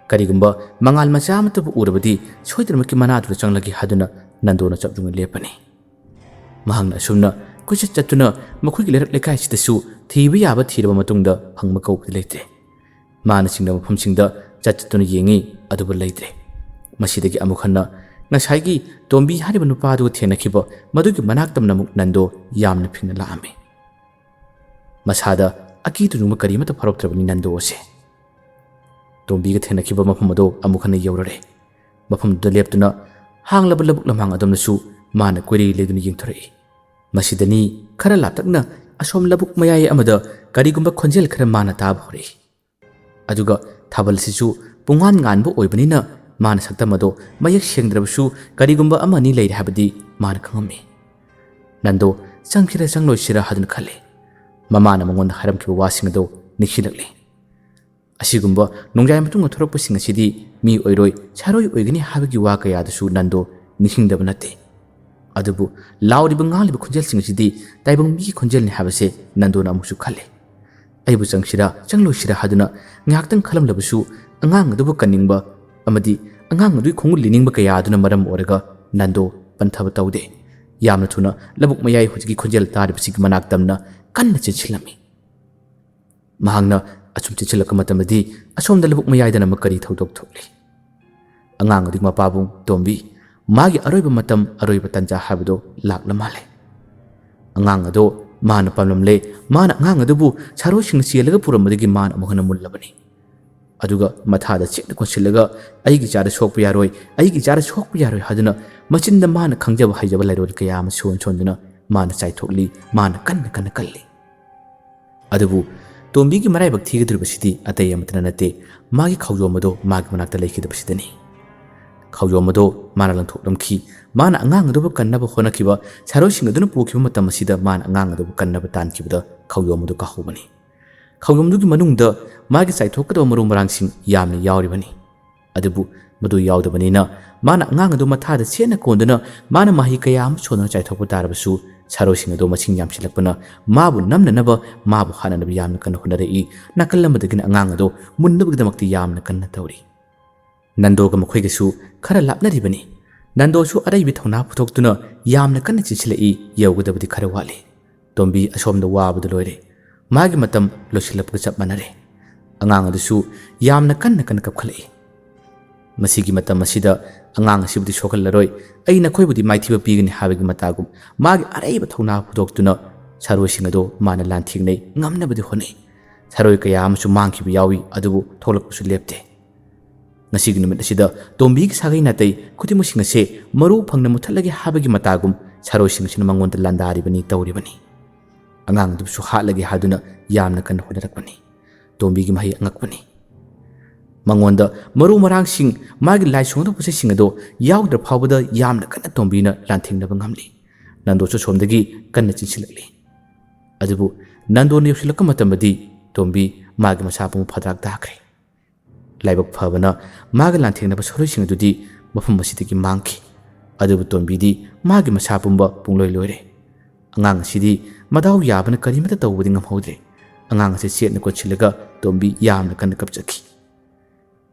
ꯀꯔꯤꯒꯨꯝꯕ ꯃꯉꯥꯜ ꯃꯆꯥ ꯑꯃꯠꯇꯕꯨ ꯎꯔꯕꯗꯤ ꯁꯣꯏꯗꯅꯃꯛꯀꯤ ꯃꯅꯥꯛꯇꯨꯗ ꯆꯪꯂꯒꯦ ꯍꯥꯏꯗꯨꯅ ꯅꯟꯗꯣꯅ ꯆꯞ ꯌꯨꯡꯅ ꯂꯦꯞꯄꯅꯤ꯫ ꯃꯍꯥꯛꯅ ꯑꯁꯨꯝꯅ ꯀꯣꯏꯆꯠ ꯆꯠꯇꯨꯅ ꯃꯈꯣꯏꯒꯤ ꯂꯩꯔꯛ ꯂꯩꯀꯥꯏꯁꯤꯗꯁꯨ ꯊꯤꯕ ꯌꯥꯕ ꯊꯤꯔꯕ ꯃꯇꯨꯡꯗ ꯐꯪꯕ ꯀꯧꯕꯗꯤ ꯂꯩꯇ꯭ꯔꯦ꯫ ꯃꯥꯅ ꯆꯤꯡꯅꯕ ꯃꯐꯝꯁꯤꯡꯗ ꯆꯠ ꯆꯠꯇꯨꯅ ꯌꯦꯡꯉꯤ, ꯑꯗꯨꯕꯨ ꯂꯩꯇ꯭ꯔꯦ꯫ ꯃꯁꯤꯗꯒꯤ ꯑꯃꯨꯛ ꯍꯟꯅ ꯉꯁꯥꯏꯒꯤ ꯇꯣꯝꯕꯤ ꯍꯥꯏꯔꯤꯕ ꯅꯨꯄꯥꯗꯨꯒ ꯊꯦꯡꯅꯈꯤꯕ ꯃꯗꯨꯒꯤ ꯃꯅꯥꯛ ꯇꯝꯅ ꯑꯃꯨꯛ ꯅꯟꯗꯣ ꯌꯥꯝꯅ ꯐꯤꯡꯅ ꯂꯥꯛꯑꯝꯃꯤ꯫ ꯃꯁꯥꯗ ꯑꯀꯤ ꯇꯨꯖꯨꯡꯕ ꯀꯔꯤ ꯑꯃꯠꯇ ꯐꯥꯎꯔꯛꯇ꯭ꯔꯕꯅꯤ ꯅꯟꯗꯣ ꯑꯁꯦ꯫ ꯇꯣꯝꯕꯤꯒ ꯊꯦꯡꯅꯈꯤꯕ ꯃꯐꯝ ꯑꯗꯨ ꯑꯃꯨꯛ ꯍꯟꯅ ꯌꯧꯔꯔꯦ꯫ ꯃꯐꯝꯗꯨꯗ ꯂꯦꯞꯇꯨꯅ ꯍꯥꯡꯂꯕ ꯂꯧꯕꯨꯛ ꯂꯝꯍꯥꯡ ꯑꯗꯣꯝꯗꯁꯨ ꯃꯥꯅ ꯀꯣꯏꯔꯦ ꯂꯩꯗꯨꯅ ꯌꯦꯡꯊꯣꯔꯛꯏ꯫ ꯃꯁꯤꯗꯅꯤ ꯈꯔ ꯂꯥꯞꯇꯛꯅ ꯑꯁꯣꯝ ꯂꯧꯕꯨꯛ ꯃꯌꯥꯏ ꯑꯃꯗ ꯀꯔꯤꯒꯨꯝꯕ ꯈꯣꯟꯖꯦꯜ ꯈꯔ ꯃꯥꯅ ꯇꯥꯕ ꯍꯧꯔꯛꯏ꯫ ꯑꯗꯨꯒ ꯊꯥꯕꯜꯁꯤꯁꯨ ꯄꯨꯡꯉꯥꯟ ꯉꯥꯟꯕ ꯑꯣꯏꯕꯅꯤꯅ ꯃꯥꯅ ꯁꯛꯇꯝ ꯑꯗꯣ ꯃꯌꯦꯛ ꯁꯦꯡꯗ꯭ꯔꯕꯁꯨ ꯀꯔꯤꯒꯨꯝꯕ ꯑꯃ ꯑꯅꯤ ꯂꯩꯔꯦ ꯍꯥꯏꯕꯗꯤ ꯃꯥꯅ ꯈꯪꯉꯝꯃꯤ꯫ ꯅꯟꯗꯣ ꯆꯪꯁꯤꯔ ꯆꯪꯂꯣꯏꯁꯤꯔ ꯍꯥꯏꯗꯨꯅ ꯈꯜꯂꯤ꯫ ꯃꯃꯥꯅ ꯃꯉꯣꯟꯗ ꯍꯥꯏꯔꯝꯈꯤꯕ ꯋꯥꯁꯤꯡ ꯑꯗꯣ ꯅꯤꯡꯁꯤꯡꯂꯛꯂꯤ꯫ ꯑꯁꯤꯒꯨꯝꯕ ꯅꯣꯡꯌꯥꯏ ꯃꯇꯨꯡꯗ ꯊꯣꯔꯛꯄꯁꯤꯡ ꯑꯁꯤꯗꯤ ꯃꯤ ꯑꯣꯏꯔꯣꯏ, ꯁꯥꯔꯣꯏ ꯑꯣꯏꯒꯅꯤ ꯍꯥꯏꯕꯒꯤ ꯋꯥ ꯀꯌꯥꯗꯨꯁꯨ ꯅꯟꯗꯣ ꯅꯤꯡꯁꯤꯡꯗꯕ ꯅꯠꯇꯦ꯫ ꯑꯗꯨꯕꯨ ꯂꯥꯎꯔꯤꯕ ꯉꯥꯡꯂꯤꯕ ꯈꯣꯟꯖꯦꯜꯁꯤꯡ ꯑꯁꯤꯗꯤ ꯇꯥꯏꯕꯪ ꯃꯤꯒꯤ ꯈꯣꯟꯖꯦꯜꯅꯤ ꯍꯥꯏꯕꯁꯦ ꯅꯟꯗꯣꯅ ꯑꯃꯨꯛꯁꯨ ꯈꯜꯂꯤ꯫ ꯑꯩꯕꯨ ꯆꯪꯁꯤꯔꯥ ꯆꯪꯂꯣꯏꯁꯤꯔꯥ ꯍꯥꯏꯗꯨꯅ ꯉꯥꯏꯍꯥꯛꯇꯪ ꯈꯜꯂꯝꯂꯕꯁꯨ, ꯑꯉꯥꯡ ꯑꯗꯨꯕꯨ ꯀꯟꯅꯤꯡꯕ ꯑꯃꯗꯤ ꯑꯉꯥꯡ ꯑꯗꯨꯒꯤ ꯈꯣꯡꯒꯨꯜ ꯂꯤꯅꯤꯡꯕ ꯀꯌꯥ ꯑꯗꯨꯅ ꯃꯔꯝ ꯑꯣꯏꯔꯒ ꯅꯟꯗꯣ ꯄꯟꯊꯕ ꯇꯧꯗꯦ꯫ ꯌꯥꯝꯅ ꯊꯨꯅ ꯂꯧꯕꯨꯛ ꯃꯌꯥꯏ ꯍꯧꯖꯤꯛꯀꯤ ꯈꯣꯟꯖꯦꯜ ꯇꯥꯔꯤꯕꯁꯤꯒꯤ ꯃꯅꯥꯛ ꯇꯝꯅ ꯀꯟꯅ ꯆꯦꯟꯁꯤꯜꯂꯝꯃꯤ꯫ ꯃꯍꯥꯛꯅ ꯑꯁꯨꯝ ꯆꯦꯟꯁꯤꯜꯂꯛꯄ ꯃꯇꯝꯗꯗꯤ ꯑꯁꯣꯝꯗ ꯂꯧꯕꯨꯛ ꯃꯌꯥꯏꯗꯅ ꯑꯃꯨꯛ ꯀꯔꯤ ꯊꯧꯗꯣꯛ ꯊꯣꯛꯂꯤ? ꯑꯉꯥꯡ ꯑꯗꯨꯒꯤ ꯃꯄꯥꯕꯨꯡ ꯇꯣꯝꯕꯤ, ꯃꯥꯒꯤ ꯑꯔꯣꯏꯕ ꯃꯇꯝ, ꯑꯔꯣꯏꯕ ꯇꯟꯖꯥ ꯍꯥꯏꯕꯗꯣ ꯂꯥꯛꯂ ꯃꯥꯜꯂꯦ꯫ ꯑꯉꯥꯡ ꯑꯗꯣ ꯃꯥꯅ ꯄꯥꯝꯂꯝꯂꯦ꯫ ꯃꯥꯅ ꯑꯉꯥꯡ ꯑꯗꯨꯕꯨ ꯁꯥꯔꯣꯏꯁꯤꯡꯅ ꯆꯦꯜꯂꯒ ꯄꯨꯔꯝꯕꯗꯒꯤ ꯃꯥꯅ ꯑꯃꯨꯛ ꯍꯟꯅ ꯃꯨꯜꯂꯕꯅꯤ꯫ ꯑꯗꯨꯒ ꯃꯊꯥꯗ ꯆꯦꯠꯅ ꯀꯣꯟꯁꯤꯜꯂꯒ "ꯑꯩꯒꯤ ꯏꯆꯥꯗ ꯁꯣꯛꯄ ꯌꯥꯔꯣꯏ, ꯑꯩꯒꯤ ꯏꯆꯥꯗ ꯁꯣꯛꯄ ꯌꯥꯔꯣꯏ" ꯍꯥꯏꯗꯨꯅ ꯃꯆꯤꯟꯗ ꯃꯥꯅ ꯈꯪꯖꯕ ꯍꯩꯖꯕ ꯂꯥꯏꯔꯣꯏ ꯀꯌꯥ ꯑꯃ ꯁꯣꯟ ꯁꯣꯟꯗꯨꯅ ꯃꯥꯅ ꯆꯥꯏꯊꯣꯛꯂꯤ, ꯃꯥꯅ ꯀꯟꯅ ꯀꯟꯅ ꯀꯜꯂꯤ꯫ ꯑꯗꯨꯕꯨ ꯇꯣꯝꯕꯤꯒꯤ ꯃꯔꯥꯏꯕꯛ ꯊꯤꯒꯗꯧꯔꯤꯕꯁꯤꯗꯤ ꯑꯇꯩ ꯑꯃꯠꯇꯅ ꯅꯠꯇꯦ, ꯃꯥꯒꯤ ꯈꯥꯎꯖꯣꯝ ꯑꯗꯣ ꯃꯥꯒꯤ ꯃꯅꯥꯛꯇ ꯂꯩꯈꯤꯗꯕꯁꯤꯗꯅꯤ꯫ ꯈꯥꯎꯖꯣꯝ ꯑꯗꯣ ꯃꯥꯅ ꯂꯪꯊꯣꯛꯂꯝꯈꯤ꯫ ꯃꯥꯅ ꯑꯉꯥꯡ ꯑꯗꯨꯕꯨ ꯀꯟꯅꯕ ꯍꯣꯠꯅꯈꯤꯕ, ꯁꯥꯔꯣꯏꯁꯤꯡ ꯑꯗꯨꯅ ꯄꯨꯈꯤꯕ ꯃꯇꯝ ꯑꯁꯤꯗ ꯃꯥꯅ ꯑꯉꯥꯡ ꯑꯗꯨꯕꯨ ꯀꯟꯅꯕ ꯇꯥꯟꯈꯤꯕꯗ ꯈꯥꯎꯖꯣꯝ ꯑꯗꯨ ꯀꯥꯍꯧꯕꯅꯤ꯫ ꯈꯥꯎꯖꯣꯝꯗꯨꯒꯤ ꯃꯅꯨꯡꯗ ꯃꯥꯒꯤ ꯆꯥꯏꯊꯣꯛꯀꯗꯕ ꯃꯔꯨ ꯃꯔꯥꯡꯁꯤꯡ ꯌꯥꯝꯅ ꯌꯥꯎꯔꯤꯕꯅꯤ꯫ ꯑꯗꯨꯕꯨ ꯃꯗꯨ ꯌꯥꯎꯗꯕꯅꯤꯅ ꯃꯥꯅ ꯑꯉꯥꯡ ꯑꯗꯨ ꯃꯊꯥꯗ ꯆꯦꯠꯅ ꯀꯣꯟꯗꯨꯅ ꯃꯥꯅ ꯃꯍꯩ ꯀꯌꯥ ꯑꯃ ꯁꯣꯟꯗꯨꯅ ꯆꯥꯏꯊꯣꯛꯄ ꯇꯥꯔꯕꯁꯨ, ꯁꯥꯔꯣꯏꯁꯤꯡ ꯑꯗꯨ ꯃꯁꯤꯡ ꯌꯥꯝꯁꯤꯜꯂꯛꯄꯅ ꯃꯥꯕꯨ ꯅꯝꯅꯅꯕ, ꯃꯥꯕꯨ ꯍꯥꯠꯅꯅꯕ ꯌꯥꯝꯅ ꯀꯟꯅ ꯍꯣꯠꯅꯔꯛꯏ꯫ ꯅꯥꯀꯜ ꯑꯃꯗꯒꯤꯅ ꯑꯉꯥꯡ ꯑꯗꯨ ꯃꯨꯟꯅꯕꯒꯤꯗꯃꯛꯇꯤ ꯌꯥꯝꯅ ꯀꯟꯅ ꯇꯧꯔꯤ꯫ ꯅꯟꯗꯣꯒ ꯃꯈꯣꯏꯒꯁꯨ ꯈꯔ ꯂꯥꯞꯅꯔꯤꯕꯅꯤ꯫ ꯅꯟꯗꯣꯁꯨ ꯑꯔꯩꯕꯤ ꯊꯧꯅꯥ ꯄꯨꯊꯣꯛꯇꯨꯅ ꯌꯥꯝꯅ ꯀꯟꯅ ꯆꯦꯟꯁꯤꯜꯂꯛꯏ꯫ ꯌꯧꯒꯗꯕꯗꯤ ꯈꯔ ꯋꯥꯠꯂꯤ꯫ ꯇꯣꯝꯕꯤ ꯑꯁꯣꯝꯗ ꯋꯥꯕꯗ ꯂꯣꯏꯔꯦ꯫ ꯃꯥꯒꯤ ꯃꯇꯝ ꯂꯣꯏꯁꯤꯜꯂꯛꯄꯒ ꯆꯞ ꯃꯥꯟꯅꯔꯦ꯫ ꯑꯉꯥꯡ ꯑꯗꯨꯁꯨ ꯌꯥꯝꯅ ꯀꯟꯅ ꯀꯟꯅ ꯀꯞꯈꯠꯂꯛꯏ꯫ ꯃꯁꯤꯒꯤ ꯃꯇꯝ ꯑꯁꯤꯗ ꯑꯉꯥꯡ ꯑꯁꯤꯕꯨꯗꯤ ꯁꯣꯛꯍꯜꯂꯔꯣꯏ, ꯑꯩ ꯅꯈꯣꯏꯕꯨꯗꯤ ꯃꯥꯏꯊꯤꯕ ꯄꯤꯒꯅꯤ ꯍꯥꯏꯕꯒꯤ ꯃꯇꯥꯒꯨꯝ ꯃꯥꯒꯤ ꯑꯔꯩꯕ ꯊꯧꯅꯥ ꯄꯨꯊꯣꯛꯇꯨꯅ ꯁꯥꯔꯣꯏꯁꯤꯡ ꯑꯗꯨ ꯃꯥꯅ ꯂꯥꯟꯊꯦꯡꯅꯩ, ꯉꯝꯅꯕꯗꯤ ꯍꯣꯠꯅꯩ꯫ ꯁꯥꯔꯣꯏ ꯀꯌꯥ ꯑꯃꯁꯨ ꯃꯥꯡꯈꯤꯕ ꯌꯥꯎꯏ, ꯑꯗꯨꯕꯨ ꯊꯣꯛꯂꯛꯄꯁꯨ ꯂꯦꯞꯇꯦ꯫ ꯉꯁꯤꯒꯤ ꯅꯨꯃꯤꯠ ꯑꯁꯤꯗ ꯇꯣꯝꯕꯤꯒꯤ ꯁꯥꯒꯩ ꯅꯥꯇꯩ ꯈꯨꯗꯤꯡꯃꯛꯁꯤꯡ ꯑꯁꯦ ꯃꯔꯨ ꯐꯪꯅ ꯃꯨꯠꯊꯠꯂꯒꯦ ꯍꯥꯏꯕꯒꯤ ꯃꯇꯥꯒꯨꯝ ꯁꯥꯔꯣꯏꯁꯤꯡ ꯑꯁꯤꯅ ꯃꯉꯣꯟꯗ ꯂꯥꯟꯗꯥꯔꯤꯕꯅꯤ ꯇꯧꯔꯤꯕꯅꯤ꯫ ꯑꯉꯥꯡ ꯑꯗꯨꯕꯨꯁꯨ ꯍꯥꯠꯂꯒꯦ ꯍꯥꯏꯗꯨꯅ ꯌꯥꯝꯅ ꯀꯟꯅ ꯍꯣꯠꯅꯔꯛꯄꯅꯤ꯫ ꯇꯣꯝꯕꯤꯒꯤ ꯃꯍꯩ ꯑꯉꯛꯄꯅꯤ꯫ ꯃꯉꯣꯟꯗ ꯃꯔꯨ ꯃꯔꯥꯡꯁꯤꯡ, ꯃꯥꯒꯤ ꯂꯥꯏꯁꯣꯡꯗ ꯄꯣꯠꯆꯩꯁꯤꯡ ꯑꯗꯣ ꯌꯥꯎꯗ꯭ꯔ ꯐꯥꯎꯕꯗ ꯌꯥꯝꯅ ꯀꯟꯅ ꯇꯣꯝꯕꯤꯅ ꯂꯥꯟꯊꯦꯡꯅꯕ ꯉꯝꯂꯤ꯫ ꯅꯟꯗꯣꯁꯨ ꯁꯣꯝꯗꯒꯤ ꯀꯟꯅ ꯆꯦꯟꯁꯤꯜꯂꯛꯂꯤ꯫ ꯑꯗꯨꯕꯨ ꯅꯟꯗꯣꯅ ꯌꯧꯁꯤꯜꯂꯛꯄ ꯃꯇꯝꯗꯗꯤ ꯇꯣꯝꯕꯤ ꯃꯥꯒꯤ ꯃꯁꯥ ꯄꯨꯝꯕ ꯐꯗ꯭ꯔꯥꯛ ꯇꯥꯈ꯭ꯔꯦ꯫ ꯂꯥꯏꯕꯛ ꯐꯕꯅ ꯃꯥꯒ ꯂꯥꯟꯊꯦꯡꯅꯕ ꯁꯥꯔꯣꯏꯁꯤꯡ ꯑꯗꯨꯗꯤ ꯃꯐꯝ ꯑꯁꯤꯗꯒꯤ ꯃꯥꯡꯈꯤ꯫ ꯑꯗꯨꯕꯨ ꯇꯣꯝꯕꯤꯗꯤ ꯃꯥꯒꯤ ꯃꯁꯥ ꯄꯨꯝꯕ ꯄꯨꯡꯂꯣꯏ ꯂꯣꯏꯔꯦ꯫ ꯑꯉꯥꯡ ꯑꯁꯤꯗꯤ ꯃꯗꯥꯎ ꯌꯥꯕꯅ ꯀꯔꯤꯃꯠꯇ ꯇꯧꯕꯗꯤ ꯉꯝꯍꯧꯗ꯭ꯔꯦ꯫ ꯑꯉꯥꯡ ꯑꯁꯤ ꯆꯦꯠꯅ ꯀꯣꯠꯁꯤꯜꯂꯒ ꯇꯣꯝꯕꯤ ꯌꯥꯝꯅ ꯀꯟꯅ ꯀꯞꯆꯈꯤ꯫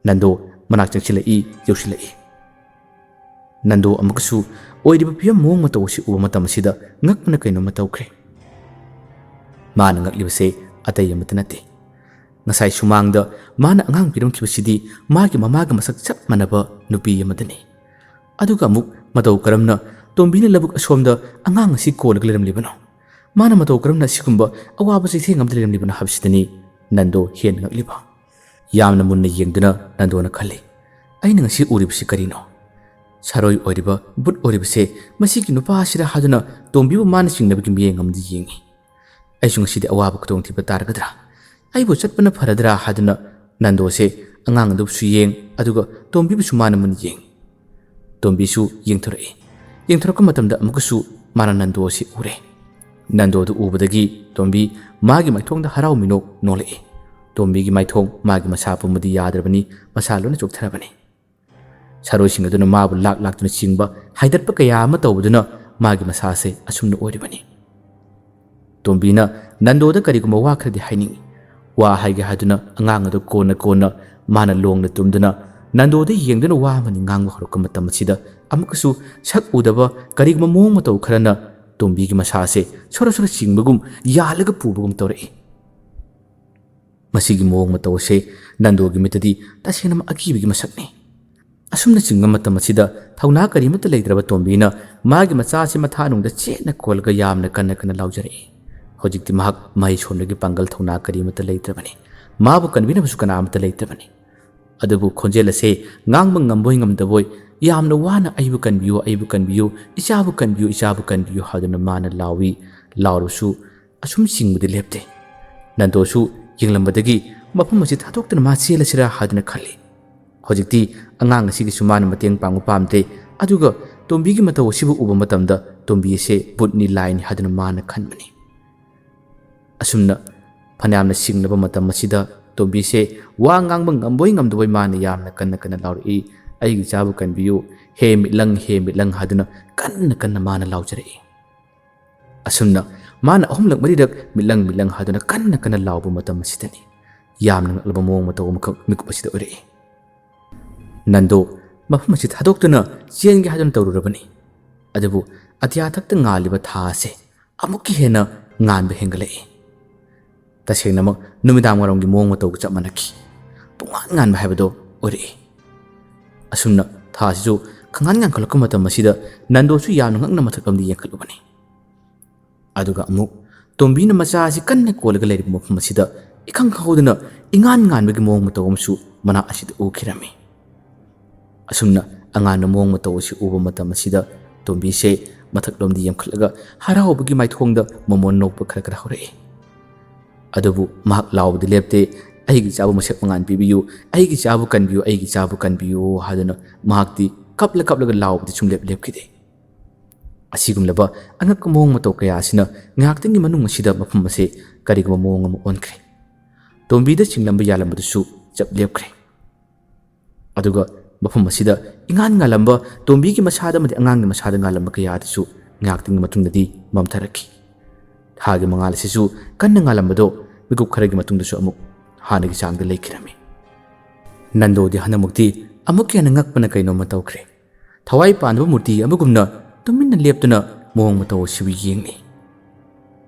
ꯅꯟꯗꯣ ꯃꯅꯥꯛ ꯆꯪꯁꯤꯜꯂꯛꯏ, ꯌꯧꯁꯤꯜꯂꯛꯏ꯫ ꯅꯟꯗꯣ ꯑꯃꯨꯛꯀꯁꯨ ꯑꯣꯏꯔꯤꯕ ꯐꯤꯕꯝ ꯃꯑꯣꯡ ꯃꯇꯧ ꯑꯁꯤ ꯎꯕ ꯃꯇꯝ ꯑꯁꯤꯗ ꯉꯛꯄꯅ ꯀꯩꯅꯣꯝꯃ ꯇꯧꯈ꯭ꯔꯦ꯫ ꯃꯥꯅ ꯉꯛꯂꯤꯕꯁꯦ ꯑꯇꯩ ꯑꯃꯠꯇ ꯅꯠꯇꯦ꯫ ꯉꯁꯥꯏ ꯁꯨꯃꯥꯡꯗ ꯃꯥꯅ ꯑꯉꯥꯡ ꯄꯤꯔꯝꯈꯤꯕꯁꯤꯗꯤ ꯃꯥꯒꯤ ꯃꯃꯥꯒ ꯃꯁꯛ ꯆꯞ ꯃꯥꯟꯅꯕ ꯅꯨꯄꯤ ꯑꯃꯗꯅꯤ꯫ ꯑꯗꯨꯒ ꯑꯃꯨꯛ ꯃꯇꯧ ꯀꯔꯝꯅ ꯇꯣꯝꯕꯤꯅ ꯂꯧꯕꯨꯛ ꯑꯁꯣꯝꯗ ꯑꯉꯥꯡ ꯑꯁꯤ ꯀꯣꯜꯂꯒ ꯂꯩꯔꯝꯂꯤꯕꯅꯣ? ꯃꯥꯅ ꯃꯇꯧ ꯀꯔꯝꯅ ꯑꯁꯤꯒꯨꯝꯕ ꯑꯋꯥꯕ ꯆꯩꯊꯦꯡ ꯑꯃꯗ ꯂꯩꯔꯝꯂꯤꯕꯅꯣ ꯍꯥꯏꯕꯁꯤꯗꯅꯤ ꯅꯟꯗꯣ ꯍꯦꯟꯅ ꯉꯛꯂꯤꯕ꯫ ꯌꯥꯝꯅ ꯃꯨꯟꯅ ꯌꯦꯡꯗꯨꯅ ꯅꯟꯗꯣꯅ ꯈꯜꯂꯤ, "ꯑꯩꯅ ꯉꯁꯤ ꯎꯔꯤꯕꯁꯤ ꯀꯔꯤꯅꯣ? ꯁꯥꯔꯣꯏ ꯑꯣꯏꯔꯤꯕ, ꯕꯨꯠ ꯑꯣꯏꯔꯤꯕꯁꯦ ꯃꯁꯤꯒꯤ ꯅꯨꯄꯥ ꯑꯁꯤꯔ?" ꯍꯥꯏꯗꯨꯅ ꯇꯣꯝꯕꯤꯕꯨ ꯃꯥꯅ ꯆꯤꯡꯅꯕꯒꯤ ꯃꯤꯠꯌꯦꯡ ꯑꯃꯗꯤ ꯌꯦꯡꯉꯤ꯫ "ꯑꯩꯁꯨ ꯉꯁꯤꯗꯤ ꯑꯋꯥꯕ ꯈꯨꯗꯣꯡꯊꯤꯕ ꯇꯥꯔꯒꯗ꯭ꯔꯥ? ꯑꯩꯕꯨ ꯆꯠꯄꯅ ꯐꯔꯗ꯭ꯔꯥ?" ꯍꯥꯏꯗꯨꯅ ꯅꯟꯗꯣꯁꯦ ꯑꯉꯥꯡ ꯑꯗꯨꯕꯨꯁꯨ ꯌꯦꯡ, ꯑꯗꯨꯒ ꯇꯣꯝꯕꯤꯕꯨꯁꯨ ꯃꯥꯅ ꯃꯨꯟꯅ ꯌꯦꯡꯉꯤ꯫ ꯇꯣꯝꯕꯤꯁꯨ ꯌꯦꯡꯊꯣꯔꯛꯏ꯫ ꯌꯦꯡꯊꯣꯔꯛꯄ ꯃꯇꯝꯗ ꯑꯃꯨꯛꯀꯁꯨ ꯃꯥꯅ ꯅꯟꯗꯣ ꯑꯁꯤ ꯎꯔꯦ꯫ ꯅꯟꯗꯣꯗꯨ ꯎꯕꯗꯒꯤ ꯇꯣꯝꯕꯤ ꯃꯥꯒꯤ ꯃꯥꯏꯊꯣꯡꯗ ꯍꯔꯥꯎ ꯃꯤꯅꯣꯛ ꯅꯣꯛꯂꯛꯏ꯫ ꯇꯣꯝꯕꯤꯒꯤ ꯃꯥꯏꯊꯣꯡ, ꯃꯥꯒꯤ ꯃꯁꯥ ꯄꯨꯝꯕꯗꯤ ꯌꯥꯗ꯭ꯔꯕꯅꯤ, ꯃꯁꯥ ꯂꯣꯏꯅ ꯆꯣꯛꯊꯔꯕꯅꯤ꯫ ꯁꯥꯔꯣꯏꯁꯤꯡ ꯑꯗꯨꯅ ꯃꯥꯕꯨ ꯂꯥꯛ ꯂꯥꯛꯇꯨꯅ ꯆꯤꯡꯕ, ꯍꯥꯏꯗꯠꯄ ꯀꯌꯥ ꯑꯃ ꯇꯧꯕꯗꯨꯅ ꯃꯥꯒꯤ ꯃꯁꯥꯁꯦ ꯑꯁꯨꯝꯅ ꯑꯣꯏꯔꯤꯕꯅꯤ꯫ ꯇꯣꯝꯕꯤꯅ ꯅꯟꯗꯣꯗ ꯀꯔꯤꯒꯨꯝꯕ ꯋꯥ ꯈꯔꯗꯤ ꯍꯥꯏꯅꯤꯡꯏ꯫ ꯋꯥ ꯍꯥꯏꯒꯦ ꯍꯥꯏꯗꯨꯅ ꯑꯉꯥꯡ ꯑꯗꯨ ꯀꯣꯟꯅ ꯀꯣꯟꯅ ꯃꯥꯅ ꯂꯣꯡꯅ ꯇꯨꯝꯗꯨꯅ ꯅꯟꯗꯣꯗ ꯌꯦꯡꯗꯨꯅ ꯋꯥ ꯑꯃꯅꯤ ꯉꯥꯡꯕ ꯍꯧꯔꯛꯄ ꯃꯇꯝ ꯑꯁꯤꯗ, ꯑꯃꯨꯛꯀꯁꯨ ꯁꯛ ꯎꯗꯕ ꯀꯔꯤꯒꯨꯝꯕ ꯃꯑꯣꯡ ꯃꯇꯧ ꯈꯔꯅ ꯇꯣꯝꯕꯤꯒꯤ ꯃꯁꯥ ꯑꯁꯦ ꯁꯣꯔ ꯁꯣꯔ ꯆꯤꯡꯕꯒꯨꯝ, ꯌꯥꯜꯂꯒ ꯄꯨꯕꯒꯨꯝ ꯇꯧꯔꯛꯏ꯫ ꯃꯁꯤꯒꯤ ꯃꯑꯣꯡ ꯃꯇꯧ ꯑꯁꯦ ꯅꯟꯗꯣꯒꯤ ꯃꯤꯠꯇꯗꯤ ꯇꯁꯦꯡꯅꯃꯛ ꯑꯀꯤꯕꯒꯤ ꯃꯁꯛꯅꯤ꯫ ꯑꯁꯨꯝꯅ ꯆꯤꯡꯕ ꯃꯇꯝ ꯑꯁꯤꯗ ꯊꯧꯅꯥ ꯀꯔꯤꯃꯠꯇ ꯂꯩꯇ꯭ꯔꯕ ꯇꯣꯝꯕꯤꯅ ꯃꯥꯒꯤ ꯃꯆꯥ ꯑꯁꯤ ꯃꯊꯥꯅꯨꯡꯗ ꯆꯦꯠꯅ ꯀꯣꯜꯂꯒ ꯌꯥꯝꯅ ꯀꯟꯅ ꯀꯟꯅ ꯂꯥꯎꯖꯔꯛꯏ꯫ ꯍꯧꯖꯤꯛꯇꯤ ꯃꯍꯥꯛ ꯃꯍꯩ ꯁꯣꯟꯕꯒꯤ ꯄꯥꯡꯒꯜ ꯊꯧꯅꯥ ꯀꯔꯤꯃꯠꯇ ꯂꯩꯇ꯭ꯔꯕꯅꯤ꯫ ꯃꯥꯕꯨ ꯀꯟꯕꯤꯅꯕꯁꯨ ꯀꯅꯥ ꯑꯃꯠꯇ ꯂꯩꯇ꯭ꯔꯕꯅꯤ꯫ ꯑꯗꯨꯕꯨ ꯈꯣꯟꯖꯦꯜ ꯑꯁꯦ ꯉꯥꯡꯕ ꯉꯝꯕꯣꯏ ꯉꯝꯗꯕꯣꯏ ꯌꯥꯝꯅ ꯋꯥꯅ, "ꯑꯩꯕꯨ ꯀꯟꯕꯤꯌꯨ, ꯑꯩꯕꯨ ꯀꯟꯕꯤꯌꯨ, ꯏꯆꯥꯕꯨ ꯀꯟꯕꯤꯌꯨ, ꯏꯆꯥꯕꯨ ꯀꯟꯕꯤꯌꯨ" ꯍꯥꯏꯗꯨꯅ ꯃꯥꯅ ꯂꯥꯎꯏ꯫ ꯂꯥꯎꯔꯕꯁꯨ ꯑꯁꯨꯝ ꯆꯤꯡꯕꯗꯤ ꯂꯦꯞꯇꯦ꯫ ꯅꯟꯗꯣꯁꯨ ꯌꯦꯡꯂꯝꯕꯗꯒꯤ ꯃꯐꯝ ꯑꯁꯤ ꯊꯥꯗꯣꯛꯇꯨꯅ ꯃꯥ ꯆꯦꯜꯂꯁꯤꯔꯥ ꯍꯥꯏꯗꯨꯅ ꯈꯜꯂꯤ꯫ ꯍꯧꯖꯤꯛꯇꯤ ꯑꯉꯥꯡ ꯑꯁꯤꯒꯤꯁꯨ ꯃꯥꯅ ꯃꯇꯦꯡ ꯄꯥꯡꯕ ꯄꯥꯝꯗꯦ꯫ ꯑꯗꯨꯒ ꯇꯣꯝꯕꯤꯒꯤ ꯃꯇꯧ ꯑꯁꯤꯕꯨ ꯎꯕ ꯃꯇꯝꯗ ꯇꯣꯝꯕꯤ ꯑꯁꯦ ꯕꯨꯠꯅꯤ ꯂꯥꯏꯅꯤ ꯍꯥꯏꯗꯨꯅ ꯃꯥꯅ ꯈꯟꯕꯅꯤ꯫ ꯑꯁꯨꯝꯅ ꯐꯅꯌꯥꯝꯅ ꯆꯤꯡꯂꯕ ꯃꯇꯝ ꯑꯁꯤꯗ ꯇꯣꯝꯕꯤꯁꯦ ꯋꯥ ꯉꯥꯡꯕ ꯉꯝꯕꯣꯏ ꯉꯝꯗꯕꯣꯏ ꯃꯥꯅ ꯌꯥꯝꯅ ꯀꯟꯅ ꯀꯟꯅ ꯂꯥꯎꯔꯛꯏ, "ꯑꯩꯒꯤ ꯏꯆꯥꯕꯨ ꯀꯟꯕꯤꯌꯨ, ꯍꯦ ꯃꯤꯠꯂꯪ, ꯍꯦ ꯃꯤꯠꯂꯪ" ꯍꯥꯏꯗꯨꯅ ꯀꯟꯅ ꯀꯟꯅ ꯃꯥꯅ ꯂꯥꯎꯖꯔꯛꯏ꯫ ꯑꯁꯨꯝꯅ ꯃꯥꯅ ꯑꯍꯨꯝꯂꯛ ꯃꯔꯤꯔꯛ ꯃꯤꯠꯂꯪ ꯃꯤꯠꯂꯪ ꯍꯥꯏꯗꯨꯅ ꯀꯟꯅ ꯀꯟꯅ ꯂꯥꯎꯕ ꯃꯇꯝ ꯑꯁꯤꯗꯅꯤ ꯌꯥꯝꯅ ꯉꯛꯂꯕ ꯃꯑꯣꯡ ꯃꯇꯧ ꯑꯃꯈꯛ ꯃꯤꯀꯨꯞ ꯑꯁꯤꯗ ꯎꯔꯛꯏ꯫ ꯅꯟꯗꯣ ꯃꯐꯝ ꯑꯁꯤ ꯊꯥꯗꯣꯛꯇꯨꯅ ꯆꯦꯟꯒꯦ ꯍꯥꯏꯗꯨꯅ ꯇꯧꯔꯨꯔꯕꯅꯤ꯫ ꯑꯗꯨꯕꯨ ꯑꯇꯤꯌꯥꯊꯛꯇ ꯉꯥꯜꯂꯤꯕ ꯊꯥ ꯑꯁꯤ ꯑꯃꯨꯛꯀ ꯍꯦꯟꯅ ꯉꯥꯟꯕ ꯍꯦꯟꯒꯠꯂꯛꯏ꯫ ꯇꯁꯦꯡꯅꯃꯛ ꯅꯨꯃꯤꯗꯥꯡ ꯋꯥꯏꯔꯝꯒꯤ ꯃꯑꯣꯡ ꯃꯇꯧꯒ ꯆꯞ ꯃꯥꯟꯅꯈꯤ꯫ ꯄꯨꯡꯉꯥꯟ ꯉꯥꯟꯕ ꯍꯥꯏꯕꯗꯣ ꯑꯣꯏꯔꯛꯏ꯫ ꯑꯁꯨꯝꯅ ꯊꯥꯁꯤꯁꯨ ꯈꯪꯉꯥꯟ ꯉꯥꯟꯈꯠꯂꯛꯄ ꯃꯇꯝ ꯑꯁꯤꯗ ꯅꯟꯗꯣꯁꯨ ꯌꯥꯝꯅ ꯉꯛꯅ ꯃꯊꯛꯂꯣꯝꯗ ꯌꯦꯡꯈꯠꯂꯨꯕꯅꯤ꯫ ꯑꯗꯨꯒ ꯑꯃꯨꯛ ꯇꯣꯝꯕꯤꯅ ꯃꯆꯥ ꯑꯁꯤ ꯀꯟꯅ ꯀꯣꯜꯂꯒ ꯂꯩꯔꯤꯕ ꯃꯐꯝ ꯑꯁꯤꯗ ꯏꯈꯪ ꯈꯪꯍꯧꯗꯅ ꯏꯉꯥꯟ ꯉꯥꯟꯕꯒꯤ ꯃꯑꯣꯡ ꯃꯇꯧ ꯑꯃꯁꯨ ꯃꯅꯥꯛ ꯑꯁꯤꯗ ꯎꯈꯤꯔꯝꯃꯤ꯫ ꯑꯁꯨꯝꯅ ꯑꯉꯥꯟꯕ ꯃꯑꯣꯡ ꯃꯇꯧ ꯑꯁꯤ ꯎꯕ ꯃꯇꯝ ꯑꯁꯤꯗ ꯇꯣꯝꯕꯤꯁꯦ ꯃꯊꯛꯂꯣꯝꯗ ꯌꯦꯡꯈꯠꯂꯒ ꯍꯔꯥꯎꯕꯒꯤ ꯃꯥꯏꯊꯣꯡꯗ ꯃꯃꯣꯟ ꯅꯣꯛꯄ ꯈꯔ ꯈꯔ ꯍꯧꯔꯛꯏ꯫ ꯑꯗꯨꯕꯨ ꯃꯍꯥꯛ ꯂꯥꯎꯕꯗꯤ ꯂꯦꯞꯇꯦ, "ꯑꯩꯒꯤ ꯏꯆꯥꯕꯨ ꯃꯁꯦꯛ ꯃꯉꯥꯜ ꯄꯤꯕꯤꯌꯨ, ꯑꯩꯒꯤ ꯏꯆꯥꯕꯨ ꯀꯟꯕꯤꯌꯨ, ꯑꯩꯒꯤ ꯏꯆꯥꯕꯨ ꯀꯟꯕꯤꯌꯨ" ꯍꯥꯏꯗꯨꯅ ꯃꯍꯥꯛꯇꯤ ꯀꯞꯂ ꯀꯞꯂꯒ ꯂꯥꯎꯕꯗꯤ ꯁꯨꯡꯂꯦꯞ ꯂꯦꯞꯈꯤꯗꯦ꯫ ꯑꯁꯤꯒꯨꯝꯂꯕ ꯑꯉꯛꯄ ꯃꯑꯣꯡ ꯃꯇꯧ ꯀꯌꯥ ꯑꯁꯤꯅ ꯉꯥꯏꯍꯥꯛꯇꯪꯒꯤ ꯃꯅꯨꯡ ꯑꯁꯤꯗ ꯃꯐꯝ ꯑꯁꯦ ꯀꯔꯤꯒꯨꯝꯕ ꯃꯑꯣꯡ ꯑꯃ ꯑꯣꯟꯈ꯭ꯔꯦ꯫ ꯇꯣꯝꯕꯤꯗ ꯆꯤꯡꯂꯝꯕ ꯌꯥꯜꯂꯝꯕꯗꯨꯁꯨ ꯆꯞ ꯂꯦꯞꯈ꯭ꯔꯦ꯫ ꯑꯗꯨꯒ ꯃꯐꯝ ꯑꯁꯤꯗ ꯏꯉꯥꯟ ꯉꯥꯜꯂꯝꯕ ꯇꯣꯝꯕꯤꯒꯤ ꯃꯁꯥꯗ ꯑꯃꯗꯤ ꯑꯉꯥꯡꯒꯤ ꯃꯁꯥꯗ ꯉꯥꯜꯂꯝꯕ ꯀꯌꯥ ꯑꯗꯨꯁꯨ ꯉꯥꯏꯍꯥꯛꯇꯪꯒꯤ ꯃꯇꯨꯡꯗꯗꯤ ꯃꯝꯊꯔꯛꯈꯤ꯫ ꯊꯥꯒꯤ ꯃꯉꯥꯜ ꯑꯁꯤꯁꯨ ꯀꯟꯅ ꯉꯥꯜꯂꯝꯕꯗꯣ ꯃꯤꯀꯨꯞ ꯈꯔꯒꯤ ꯃꯇꯨꯡꯗꯁꯨ ꯑꯃꯨꯛ ꯍꯥꯟꯅꯒꯤ ꯆꯥꯡꯗ ꯂꯩꯈꯤꯔꯝꯃꯤ꯫ ꯅꯟꯗꯣꯗꯤ ꯍꯟꯗꯛꯃꯨꯛꯇꯤ ꯑꯃꯨꯛꯀ ꯍꯦꯟꯅ ꯉꯛꯄꯅ ꯀꯩꯅꯣꯝꯃ ꯇꯧꯈ꯭ꯔꯦ꯫ ꯊꯋꯥꯏ ꯄꯥꯟꯗꯕ ꯃꯨꯔꯇꯤ ꯑꯃꯒꯨꯝꯅ ꯇꯨꯃꯤꯟꯅ ꯂꯦꯞꯇꯨꯅ ꯃꯑꯣꯡ ꯃꯇꯧ ꯑꯁꯤꯕꯨ ꯌꯦꯡꯂꯤ꯫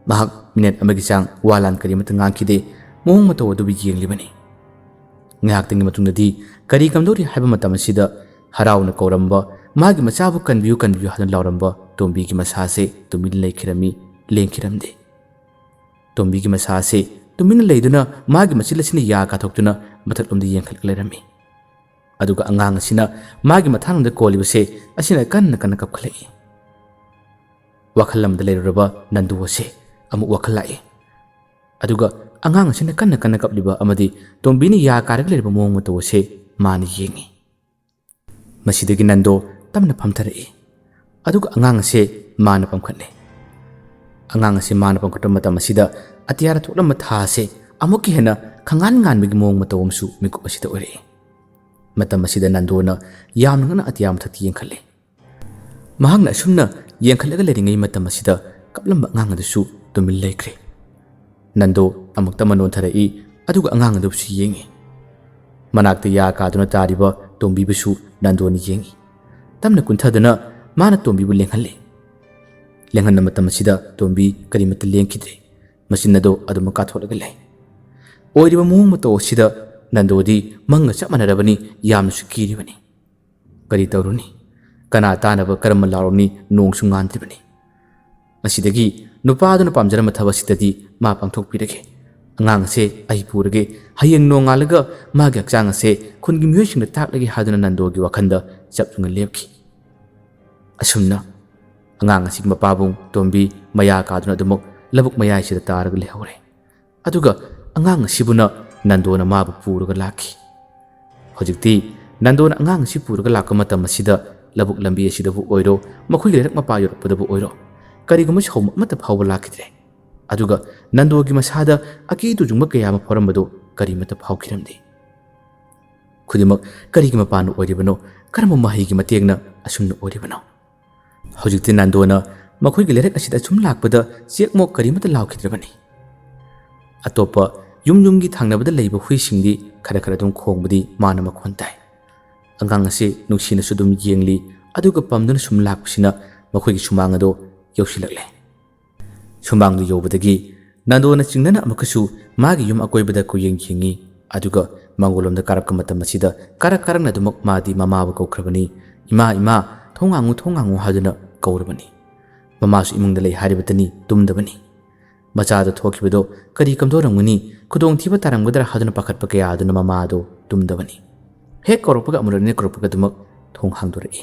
ꯃꯍꯥꯛ ꯃꯤꯅꯠ ꯑꯃꯒꯤ ꯆꯥꯡ ꯋꯥ ꯂꯥꯟ ꯀꯔꯤꯃꯠꯇ ꯉꯥꯡꯈꯤꯗꯦ, ꯃꯑꯣꯡ ꯃꯇꯧ ꯑꯗꯨꯕꯨ ꯌꯦꯡꯂꯤꯕꯅꯤ꯫ ꯉꯥꯏꯍꯥꯛꯇꯪꯒꯤ ꯃꯇꯨꯡꯗꯗꯤ ꯀꯔꯤ ꯀꯝꯗꯧꯔꯤ ꯍꯥꯏꯕ ꯃꯇꯝ ꯑꯁꯤꯗ ꯍꯔꯥꯎꯅ ꯀꯧꯔꯝꯕ ꯃꯥꯒꯤ ꯃꯆꯥꯕꯨ "ꯀꯟꯕꯤꯌꯨ, ꯀꯟꯕꯤꯌꯨ" ꯍꯥꯏꯅ ꯂꯥꯎꯔꯝꯕ ꯇꯣꯝꯕꯤꯒꯤ ꯃꯁꯥꯁꯦ ꯇꯨꯃꯤꯟ ꯂꯩꯈꯤꯔꯝꯃꯤ, ꯂꯦꯡꯈꯤꯔꯝꯗꯦ꯫ ꯇꯣꯝꯕꯤꯒꯤ ꯃꯁꯥ ꯑꯁꯤ ꯇꯨꯃꯤꯟꯅ ꯂꯩꯗꯨꯅ ꯃꯥꯒꯤ ꯃꯆꯤꯜ ꯑꯁꯤꯅ ꯌꯥ ꯀꯥꯊꯣꯛꯇꯨꯅ ꯃꯊꯛꯂꯣꯝꯗ ꯌꯦꯡꯈꯠꯂꯒ ꯂꯩꯔꯝꯃꯤ꯫ ꯑꯗꯨꯒ ꯑꯉꯥꯡ ꯑꯁꯤꯅ ꯃꯥꯒꯤ ꯃꯊꯥꯅꯨꯡꯗ ꯀꯣꯜꯂꯤꯕꯁꯦ ꯑꯁꯤꯅ ꯀꯟꯅ ꯀꯟꯅ ꯀꯞꯈꯠꯂꯛꯏ꯫ ꯋꯥꯈꯜ ꯑꯃꯗ ꯂꯩꯔꯨꯔꯕ ꯅꯟꯗꯨ ꯑꯁꯦ ꯑꯃꯨꯛ ꯋꯥꯈꯜ ꯂꯥꯛꯏ꯫ ꯑꯗꯨꯒ ꯑꯉꯥꯡ ꯑꯁꯤꯅ ꯀꯟꯅ ꯀꯟꯅ ꯀꯞꯂꯤꯕ ꯑꯃꯗꯤ ꯇꯣꯝꯕꯤꯅ ꯌꯥ ꯀꯥꯔꯒ ꯂꯩꯔꯤꯕ ꯃꯑꯣꯡ ꯃꯇꯧ ꯑꯁꯦ ꯃꯥꯅ ꯌꯦꯡꯉꯤ꯫ ꯃꯁꯤꯗꯒꯤ ꯅꯟꯗꯣ ꯇꯞꯅ ꯐꯝꯊꯔꯛꯏ꯫ ꯑꯗꯨꯒ ꯑꯉꯥꯡ ꯑꯁꯦ ꯃꯥꯅ ꯄꯝꯈꯠꯂꯦ꯫ ꯑꯉꯥꯡ ꯑꯁꯦ ꯃꯥꯅ ꯄꯝꯈꯠꯄ ꯃꯇꯝ ꯑꯁꯤꯗ ꯑꯇꯤꯌꯥꯗ ꯊꯣꯛꯂꯝꯕ ꯊꯥ ꯑꯁꯦ ꯑꯃꯨꯛꯀ ꯍꯦꯟꯅ ꯈꯪꯉꯥꯟ ꯉꯥꯟꯕꯒꯤ ꯃꯑꯣꯡ ꯃꯇꯧ ꯑꯃꯁꯨ ꯃꯤꯀꯨꯞ ꯑꯁꯤꯗ ꯑꯣꯏꯔꯛꯏ꯫ ꯃꯇꯝ ꯑꯁꯤꯗ ꯅꯟꯗꯣꯅ ꯌꯥꯝꯅ ꯉꯛꯅ ꯑꯇꯤꯌꯥ ꯃꯊꯛꯇ ꯌꯦꯡꯈꯠꯂꯦ꯫ ꯃꯍꯥꯛꯅ ꯑꯁꯨꯝꯅ ꯌꯦꯡꯈꯠꯂꯒ ꯂꯩꯔꯤꯉꯩ ꯃꯇꯝ ꯑꯁꯤꯗ ꯀꯞꯂꯝꯕ ꯑꯉꯥꯡ ꯑꯗꯨꯁꯨ ꯇꯨꯃꯤꯟ ꯂꯩꯈ꯭ꯔꯦ꯫ ꯅꯟꯗꯣ ꯑꯃꯨꯛꯇ ꯃꯅꯣꯟꯊꯔꯛꯏ, ꯑꯗꯨꯒ ꯑꯉꯥꯡ ꯑꯗꯨꯕꯨꯁꯨ ꯌꯦꯡꯉꯤ꯫ ꯃꯅꯥꯛꯇ ꯌꯥ ꯀꯥꯗꯨꯅ ꯇꯥꯔꯤꯕ ꯇꯣꯝꯕꯤꯕꯨꯁꯨ ꯅꯟꯗꯣꯅ ꯌꯦꯡꯉꯤ꯫ ꯇꯞꯅ ꯀꯨꯟꯊꯗꯨꯅ ꯃꯥꯅ ꯇꯣꯝꯕꯤꯕꯨ ꯂꯦꯡꯍꯜꯂꯤ꯫ ꯂꯦꯡꯍꯟꯕ ꯃꯇꯝ ꯑꯁꯤꯗ ꯇꯣꯝꯕꯤ ꯀꯔꯤꯃꯠꯇ ꯂꯦꯡꯈꯤꯗ꯭ꯔꯦ꯫ ꯃꯆꯤꯟ ꯑꯗꯨ ꯑꯗꯨꯃꯛ ꯀꯥꯊꯣꯛꯂꯒ ꯂꯩ꯫ ꯑꯣꯏꯔꯤꯕ ꯃꯑꯣꯡ ꯃꯇꯧ ꯑꯁꯤꯗ ꯅꯟꯗꯣꯗꯤ ꯃꯪꯒ ꯆꯞ ꯃꯥꯟꯅꯔꯕꯅꯤ, ꯌꯥꯝꯅꯁꯨ ꯀꯤꯔꯤꯕꯅꯤ꯫ ꯀꯔꯤ ꯇꯧꯔꯨꯅꯤ? ꯀꯅꯥ ꯇꯥꯅꯕ ꯀꯔꯝꯅ ꯂꯥꯎꯔꯨꯅꯤ? ꯅꯣꯡꯁꯨ ꯉꯥꯟꯗ꯭ꯔꯤꯕꯅꯤ꯫ ꯑꯁꯤꯗꯒꯤ ꯅꯨꯄꯥꯗꯨꯅ ꯄꯥꯝꯖꯔꯝꯕ ꯊꯕꯛ ꯑꯁꯤꯗꯗꯤ ꯃꯥ ꯄꯥꯡꯊꯣꯛꯄꯤꯔꯒꯦ꯫ ꯑꯉꯥꯡ ꯑꯁꯦ ꯑꯩ ꯄꯨꯔꯒꯦ꯫ ꯍꯌꯦꯡ ꯅꯣꯡꯉꯥꯜꯂꯒ ꯃꯥꯒꯤ ꯍꯛꯆꯥꯡ ꯑꯁꯦ ꯈꯨꯟꯒꯤ ꯃꯤꯑꯣꯏꯁꯤꯡꯗ ꯇꯥꯛꯂꯒꯦ ꯍꯥꯏꯗꯨꯅ ꯅꯟꯗꯣꯒꯤ ꯋꯥꯈꯜꯗ ꯆꯞ ꯌꯨꯡꯅ ꯂꯦꯞꯈꯤ꯫ ꯑꯁꯨꯝꯅ ꯑꯉꯥꯡ ꯑꯁꯤꯒꯤ ꯃꯄꯥꯕꯨꯡ ꯇꯣꯝꯕꯤ ꯃꯌꯥ ꯀꯥꯗꯨꯅ ꯑꯗꯨꯃꯛ ꯂꯧꯕꯨꯛ ꯃꯌꯥꯏꯁꯤꯗ ꯇꯥꯔꯒ ꯂꯩꯍꯧꯔꯦ꯫ ꯑꯗꯨꯒ ꯑꯉꯥꯡ ꯑꯁꯤꯕꯨꯅ ꯅꯟꯗꯣꯅ ꯃꯥꯕꯨ ꯄꯨꯔꯒ ꯂꯥꯛꯈꯤ꯫ ꯍꯧꯖꯤꯛꯇꯤ ꯅꯟꯗꯣꯅ ꯑꯉꯥꯡ ꯑꯁꯤ ꯄꯨꯔꯒ ꯂꯥꯛꯄ ꯃꯇꯝ ꯑꯁꯤꯗ ꯂꯧꯕꯨꯛ ꯂꯝꯕꯤ ꯑꯁꯤꯗꯕꯨ ꯑꯣꯏꯔꯣ, ꯃꯈꯣꯏꯒꯤ ꯂꯩꯔꯛ ꯃꯄꯥ ꯌꯧꯔꯛꯄꯗꯕꯨ ꯑꯣꯏꯔꯣ, ꯀꯔꯤꯒꯨꯝꯕ ꯁꯥꯎꯕ ꯑꯃꯠꯇ ꯐꯥꯎꯕ ꯂꯥꯛꯈꯤꯗ꯭ꯔꯦ꯫ ꯑꯗꯨꯒ ꯅꯟꯗꯣꯒꯤ ꯃꯁꯥꯗ ꯑꯀꯤ ꯇꯨꯖꯨꯡꯕ ꯀꯌꯥ ꯑꯃ ꯐꯥꯎꯔꯝꯕꯗꯨ ꯀꯔꯤꯃꯠꯇ ꯐꯥꯎꯈꯤꯔꯝꯗꯦ꯫ ꯈꯨꯗꯤꯡꯃꯛ ꯀꯔꯤꯒꯤ ꯃꯄꯥꯟꯅ ꯑꯣꯏꯔꯤꯕꯅꯣ? ꯀꯔꯝꯕ ꯃꯍꯩꯒꯤ ꯃꯇꯦꯡꯅ ꯑꯁꯨꯝꯅ ꯑꯣꯏꯔꯤꯕꯅꯣ? ꯍꯧꯖꯤꯛꯇꯤ ꯅꯟꯗꯣꯅ ꯃꯈꯣꯏꯒꯤ ꯂꯩꯔꯛ ꯑꯁꯤꯗ ꯁꯨꯝ ꯂꯥꯛꯄꯗ ꯆꯦꯛꯃꯣꯛ ꯀꯔꯤꯃꯠꯇ ꯂꯥꯎꯈꯤꯗ꯭ꯔꯕꯅꯤ꯫ ꯑꯇꯣꯞꯄ ꯌꯨꯝ ꯌꯨꯝꯒꯤ ꯊꯪꯅꯕꯗ ꯂꯩꯕ ꯍꯨꯏꯁꯤꯡꯗꯤ ꯈꯔ ꯈꯔ ꯑꯗꯨꯝ ꯈꯣꯡꯕꯗꯤ ꯃꯥꯅ ꯃꯈꯣꯟ ꯇꯥꯏ꯫ ꯑꯉꯥꯡ ꯑꯁꯤ ꯅꯨꯡꯁꯤꯅꯁꯨ ꯑꯗꯨꯝ ꯌꯦꯡꯂꯤ, ꯑꯗꯨꯒ ꯄꯝꯗꯨꯅ ꯁꯨꯝ ꯂꯥꯛꯄꯁꯤꯅ ꯃꯈꯣꯏꯒꯤ ꯁꯨꯃꯥꯡ ꯑꯗꯣ ꯌꯧꯁꯤꯜꯂꯛꯂꯦ꯫ ꯁꯨꯃꯥꯡꯗꯨ ꯌꯧꯕꯗꯒꯤ ꯅꯟꯗꯣꯅ ꯆꯤꯡꯅꯅ ꯑꯃꯨꯛꯀꯁꯨ ꯃꯥꯒꯤ ꯌꯨꯝ ꯑꯀꯣꯏꯕꯗ ꯀꯣꯏꯌꯦꯡ ꯌꯦꯡꯉꯤ, ꯑꯗꯨꯒ ꯃꯥꯡꯒꯣꯜꯂꯣꯝꯗ ꯀꯥꯔꯛꯄ ꯃꯇꯝ ꯑꯁꯤꯗ ꯀꯥꯔꯛ ꯀꯥꯔꯛꯅ ꯑꯗꯨꯃꯛ ꯃꯥꯗꯤ ꯃꯃꯥꯕꯨ ꯀꯧꯈ꯭ꯔꯕꯅꯤ, "ꯏꯃꯥ, ꯏꯃꯥ, ꯊꯣꯡ ꯍꯥꯡꯉꯨ, ꯊꯣꯡ ꯍꯥꯡꯉꯨ" ꯍꯥꯏꯗꯨꯅ ꯀꯧꯔꯕꯅꯤ꯫ ꯃꯃꯥꯁꯨ ꯏꯃꯨꯡꯗ ꯂꯩ ꯍꯥꯏꯔꯤꯕꯇꯅꯤ, ꯇꯨꯝꯗꯕꯅꯤ꯫ ꯃꯆꯥꯗ ꯊꯣꯛꯈꯤꯕꯗꯣ ꯀꯔꯤ ꯀꯝꯗꯧꯔꯝꯒꯅꯤ, ꯈꯨꯗꯣꯡꯊꯤꯕ ꯇꯥꯔꯝꯒꯗ꯭ꯔꯥ ꯍꯥꯏꯗꯨꯅ ꯄꯥꯈꯠꯄ ꯀꯌꯥ ꯑꯗꯨꯅ ꯃꯃꯥ ꯑꯗꯨ ꯇꯨꯝꯗꯕꯅꯤ꯫ ꯍꯦꯛ ꯀꯧꯔꯛꯄꯒ ꯑꯃꯨꯔꯛ ꯑꯅꯤꯔꯛ ꯀꯧꯔꯛꯄꯒ ꯑꯗꯨꯃꯛ ꯊꯣꯡ ꯍꯥꯡꯗꯣꯔꯛꯏ꯫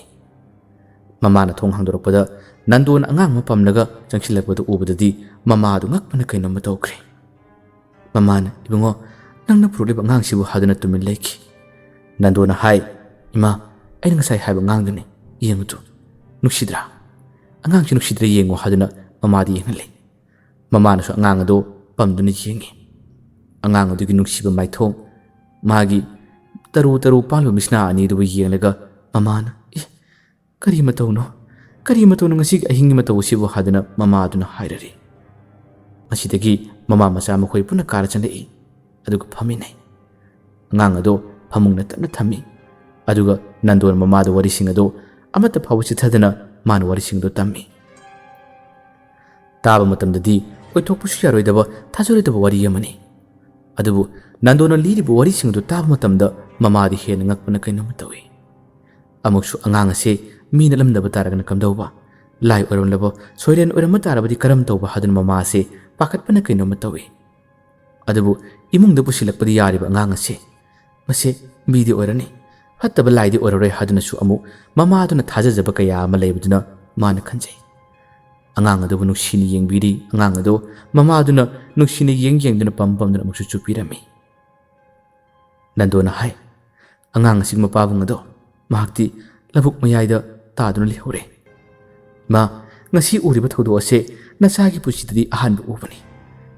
ꯃꯃꯥꯅ ꯊꯣꯡ ꯍꯥꯡꯗꯣꯔꯛꯄꯗ ꯅꯟꯗꯣꯅ ꯑꯉꯥꯡ ꯑꯃ ꯄꯝꯂꯒ ꯆꯪꯁꯤꯜꯂꯛꯄꯗꯨ ꯎꯕꯗꯗꯤ ꯃꯃꯥ ꯑꯗꯨ ꯉꯛꯄꯅ ꯀꯩꯅꯣꯝꯃ ꯇꯧꯈ꯭ꯔꯦ꯫ ꯃꯃꯥꯅ, "ꯏꯕꯨꯡꯉꯣ, ꯅꯪꯅ ꯄꯨꯔꯛꯂꯤꯕ ꯑꯉꯥꯡꯁꯤꯕꯨ?" ꯍꯥꯏꯗꯨꯅ ꯇꯨꯃꯤꯟ ꯂꯩꯈꯤ꯫ ꯅꯟꯗꯣꯅ ꯍꯥꯏ, "ꯏꯃꯥ, ꯑꯩꯅ ꯉꯁꯥꯏ ꯍꯥꯏꯕ ꯑꯉꯥꯡꯗꯨꯅꯤ, ꯌꯦꯡꯉꯨ ꯇꯨ, ꯅꯨꯡꯁꯤꯗ꯭ꯔꯥ? ꯑꯉꯥꯡꯁꯤ ꯅꯨꯡꯁꯤꯗ꯭ꯔꯥ ꯌꯦꯡꯉꯨ" ꯍꯥꯏꯗꯨꯅ ꯃꯃꯥꯗ ꯌꯦꯡꯍꯜꯂꯤ꯫ ꯃꯃꯥꯅꯁꯨ ꯑꯉꯥꯡ ꯑꯗꯨ ꯄꯝꯗꯨꯅ ꯌꯦꯡꯉꯤ꯫ ꯑꯉꯥꯡ ꯑꯗꯨꯒꯤ ꯅꯨꯡꯁꯤꯕ ꯃꯥꯏꯊꯣꯡ, ꯃꯥꯒꯤ ꯇꯔꯨ ꯇꯔꯨ ꯄꯥꯜꯂꯕ ꯃꯤꯠꯁꯅꯥ ꯑꯅꯤꯗꯨꯕꯨ ꯌꯦꯡꯂꯒ ꯃꯃꯥꯅ, "ꯑꯦ, ꯀꯔꯤ ꯃꯇꯧꯅꯣ? ꯀꯔꯤ ꯃꯇꯧꯅꯣ ꯉꯁꯤꯒꯤ ꯑꯍꯤꯡꯒꯤ ꯃꯇꯧ ꯑꯁꯤꯕꯨ?" ꯍꯥꯏꯗꯨꯅ ꯃꯃꯥ ꯑꯗꯨꯅ ꯍꯥꯏꯔꯔꯤ꯫ ꯃꯁꯤꯗꯒꯤ ꯃꯃꯥ ꯃꯆꯥ ꯃꯈꯣꯏ ꯄꯨꯟꯅ ꯀꯥꯗ ꯆꯪꯂꯛꯏ꯫ ꯑꯗꯨꯒ ꯐꯝꯃꯤꯟꯅꯩ꯫ ꯑꯉꯥꯡ ꯑꯗꯣ ꯐꯃꯨꯡꯗ ꯇꯞꯅ ꯊꯝꯃꯤ꯫ ꯑꯗꯨꯒ ꯅꯟꯗꯣꯅ ꯃꯃꯥꯗ ꯋꯥꯔꯤꯁꯤꯡ ꯑꯗꯣ ꯑꯃꯠꯇ ꯐꯥꯎꯕ ꯆꯤꯠꯊꯗꯅ ꯃꯥꯅ ꯋꯥꯔꯤꯁꯤꯡ ꯑꯗꯣ ꯇꯝꯃꯤ꯫ ꯇꯥꯕ ꯃꯇꯝꯗꯗꯤ ꯑꯣꯏꯊꯣꯛꯄꯁꯨ ꯌꯥꯔꯣꯏꯗꯕ, ꯊꯥꯖꯔꯣꯏꯗꯕ ꯋꯥꯔꯤ ꯑꯃꯅꯤ꯫ ꯑꯗꯨꯕꯨ ꯅꯟꯗꯣꯅ ꯂꯤꯔꯤꯕ ꯋꯥꯔꯤꯁꯤꯡ ꯑꯗꯨ ꯇꯥꯕ ꯃꯇꯝꯗ ꯃꯃꯥꯗꯤ ꯍꯦꯟꯅ ꯉꯛꯄꯅ ꯀꯩꯅꯣꯝꯃ ꯇꯧꯏ꯫ ꯑꯃꯨꯛꯁꯨ ꯑꯉꯥꯡ ꯑꯁꯦ ꯃꯤ ꯅꯠꯂꯝꯗꯕ ꯇꯥꯔꯒꯅ ꯀꯝꯗꯧꯕ? ꯂꯥꯏ ꯑꯣꯏꯔꯝꯂꯕ, ꯁꯣꯏꯔꯦꯟ ꯑꯣꯏꯔꯝꯕ ꯇꯥꯔꯕꯗꯤ ꯀꯔꯝ ꯇꯧꯕ ꯍꯥꯏꯗꯨꯅ ꯃꯃꯥ ꯑꯁꯦ ꯄꯥꯈꯠꯄꯅ ꯀꯩꯅꯣꯝꯃ ꯇꯧꯏ꯫ ꯑꯗꯨꯕꯨ ꯏꯃꯨꯡꯗ ꯄꯨꯁꯤꯜꯂꯛꯄꯗꯤ ꯌꯥꯔꯤꯕ ꯑꯉꯥꯡ ꯑꯁꯦ, ꯃꯁꯦ ꯃꯤꯗꯤ ꯑꯣꯏꯔꯅꯤ, ꯐꯠꯇꯕ ꯂꯥꯏꯗꯤ ꯑꯣꯏꯔꯔꯣꯏ ꯍꯥꯏꯗꯨꯅꯁꯨ ꯑꯃꯨꯛ ꯃꯃꯥꯗꯨꯅ ꯊꯥꯖꯖꯕ ꯀꯌꯥ ꯑꯃ ꯂꯩꯕꯗꯨꯅ ꯃꯥꯅ ꯈꯟꯖꯩ꯫ ꯑꯉꯥꯡ ꯑꯗꯨꯕꯨ ꯅꯨꯡꯁꯤꯅ ꯌꯦꯡꯕꯤꯔꯤ꯫ ꯑꯉꯥꯡ ꯑꯗꯨ ꯃꯃꯥꯗꯨꯅ ꯅꯨꯡꯁꯤꯅ ꯌꯦꯡ ꯌꯦꯡꯗꯨꯅ ꯄꯝ ꯄꯝꯗꯨꯅ ꯑꯃꯨꯛꯁꯨ ꯆꯨꯞꯄꯤꯔꯝꯃꯤ꯫ ꯅꯟꯗꯣꯅ ꯍꯥꯏ, "ꯑꯉꯥꯡ ꯑꯁꯤꯒꯤ ꯃꯄꯥꯕꯨꯡ ꯑꯗꯣ ꯃꯍꯥꯛꯇꯤ ꯂꯧꯕꯨꯛ ꯃꯌꯥꯏꯗ ꯇꯥꯗꯨꯅ ꯂꯩꯍꯧꯔꯦ꯫ ꯏꯃꯥ, ꯉꯁꯤ ꯎꯔꯤꯕ ꯊꯧꯗꯣꯛ ꯑꯁꯦ ꯅꯆꯥꯒꯤ ꯄꯨꯟꯁꯤꯗꯗꯤ ꯑꯍꯥꯟꯕ ꯎꯕꯅꯤ꯫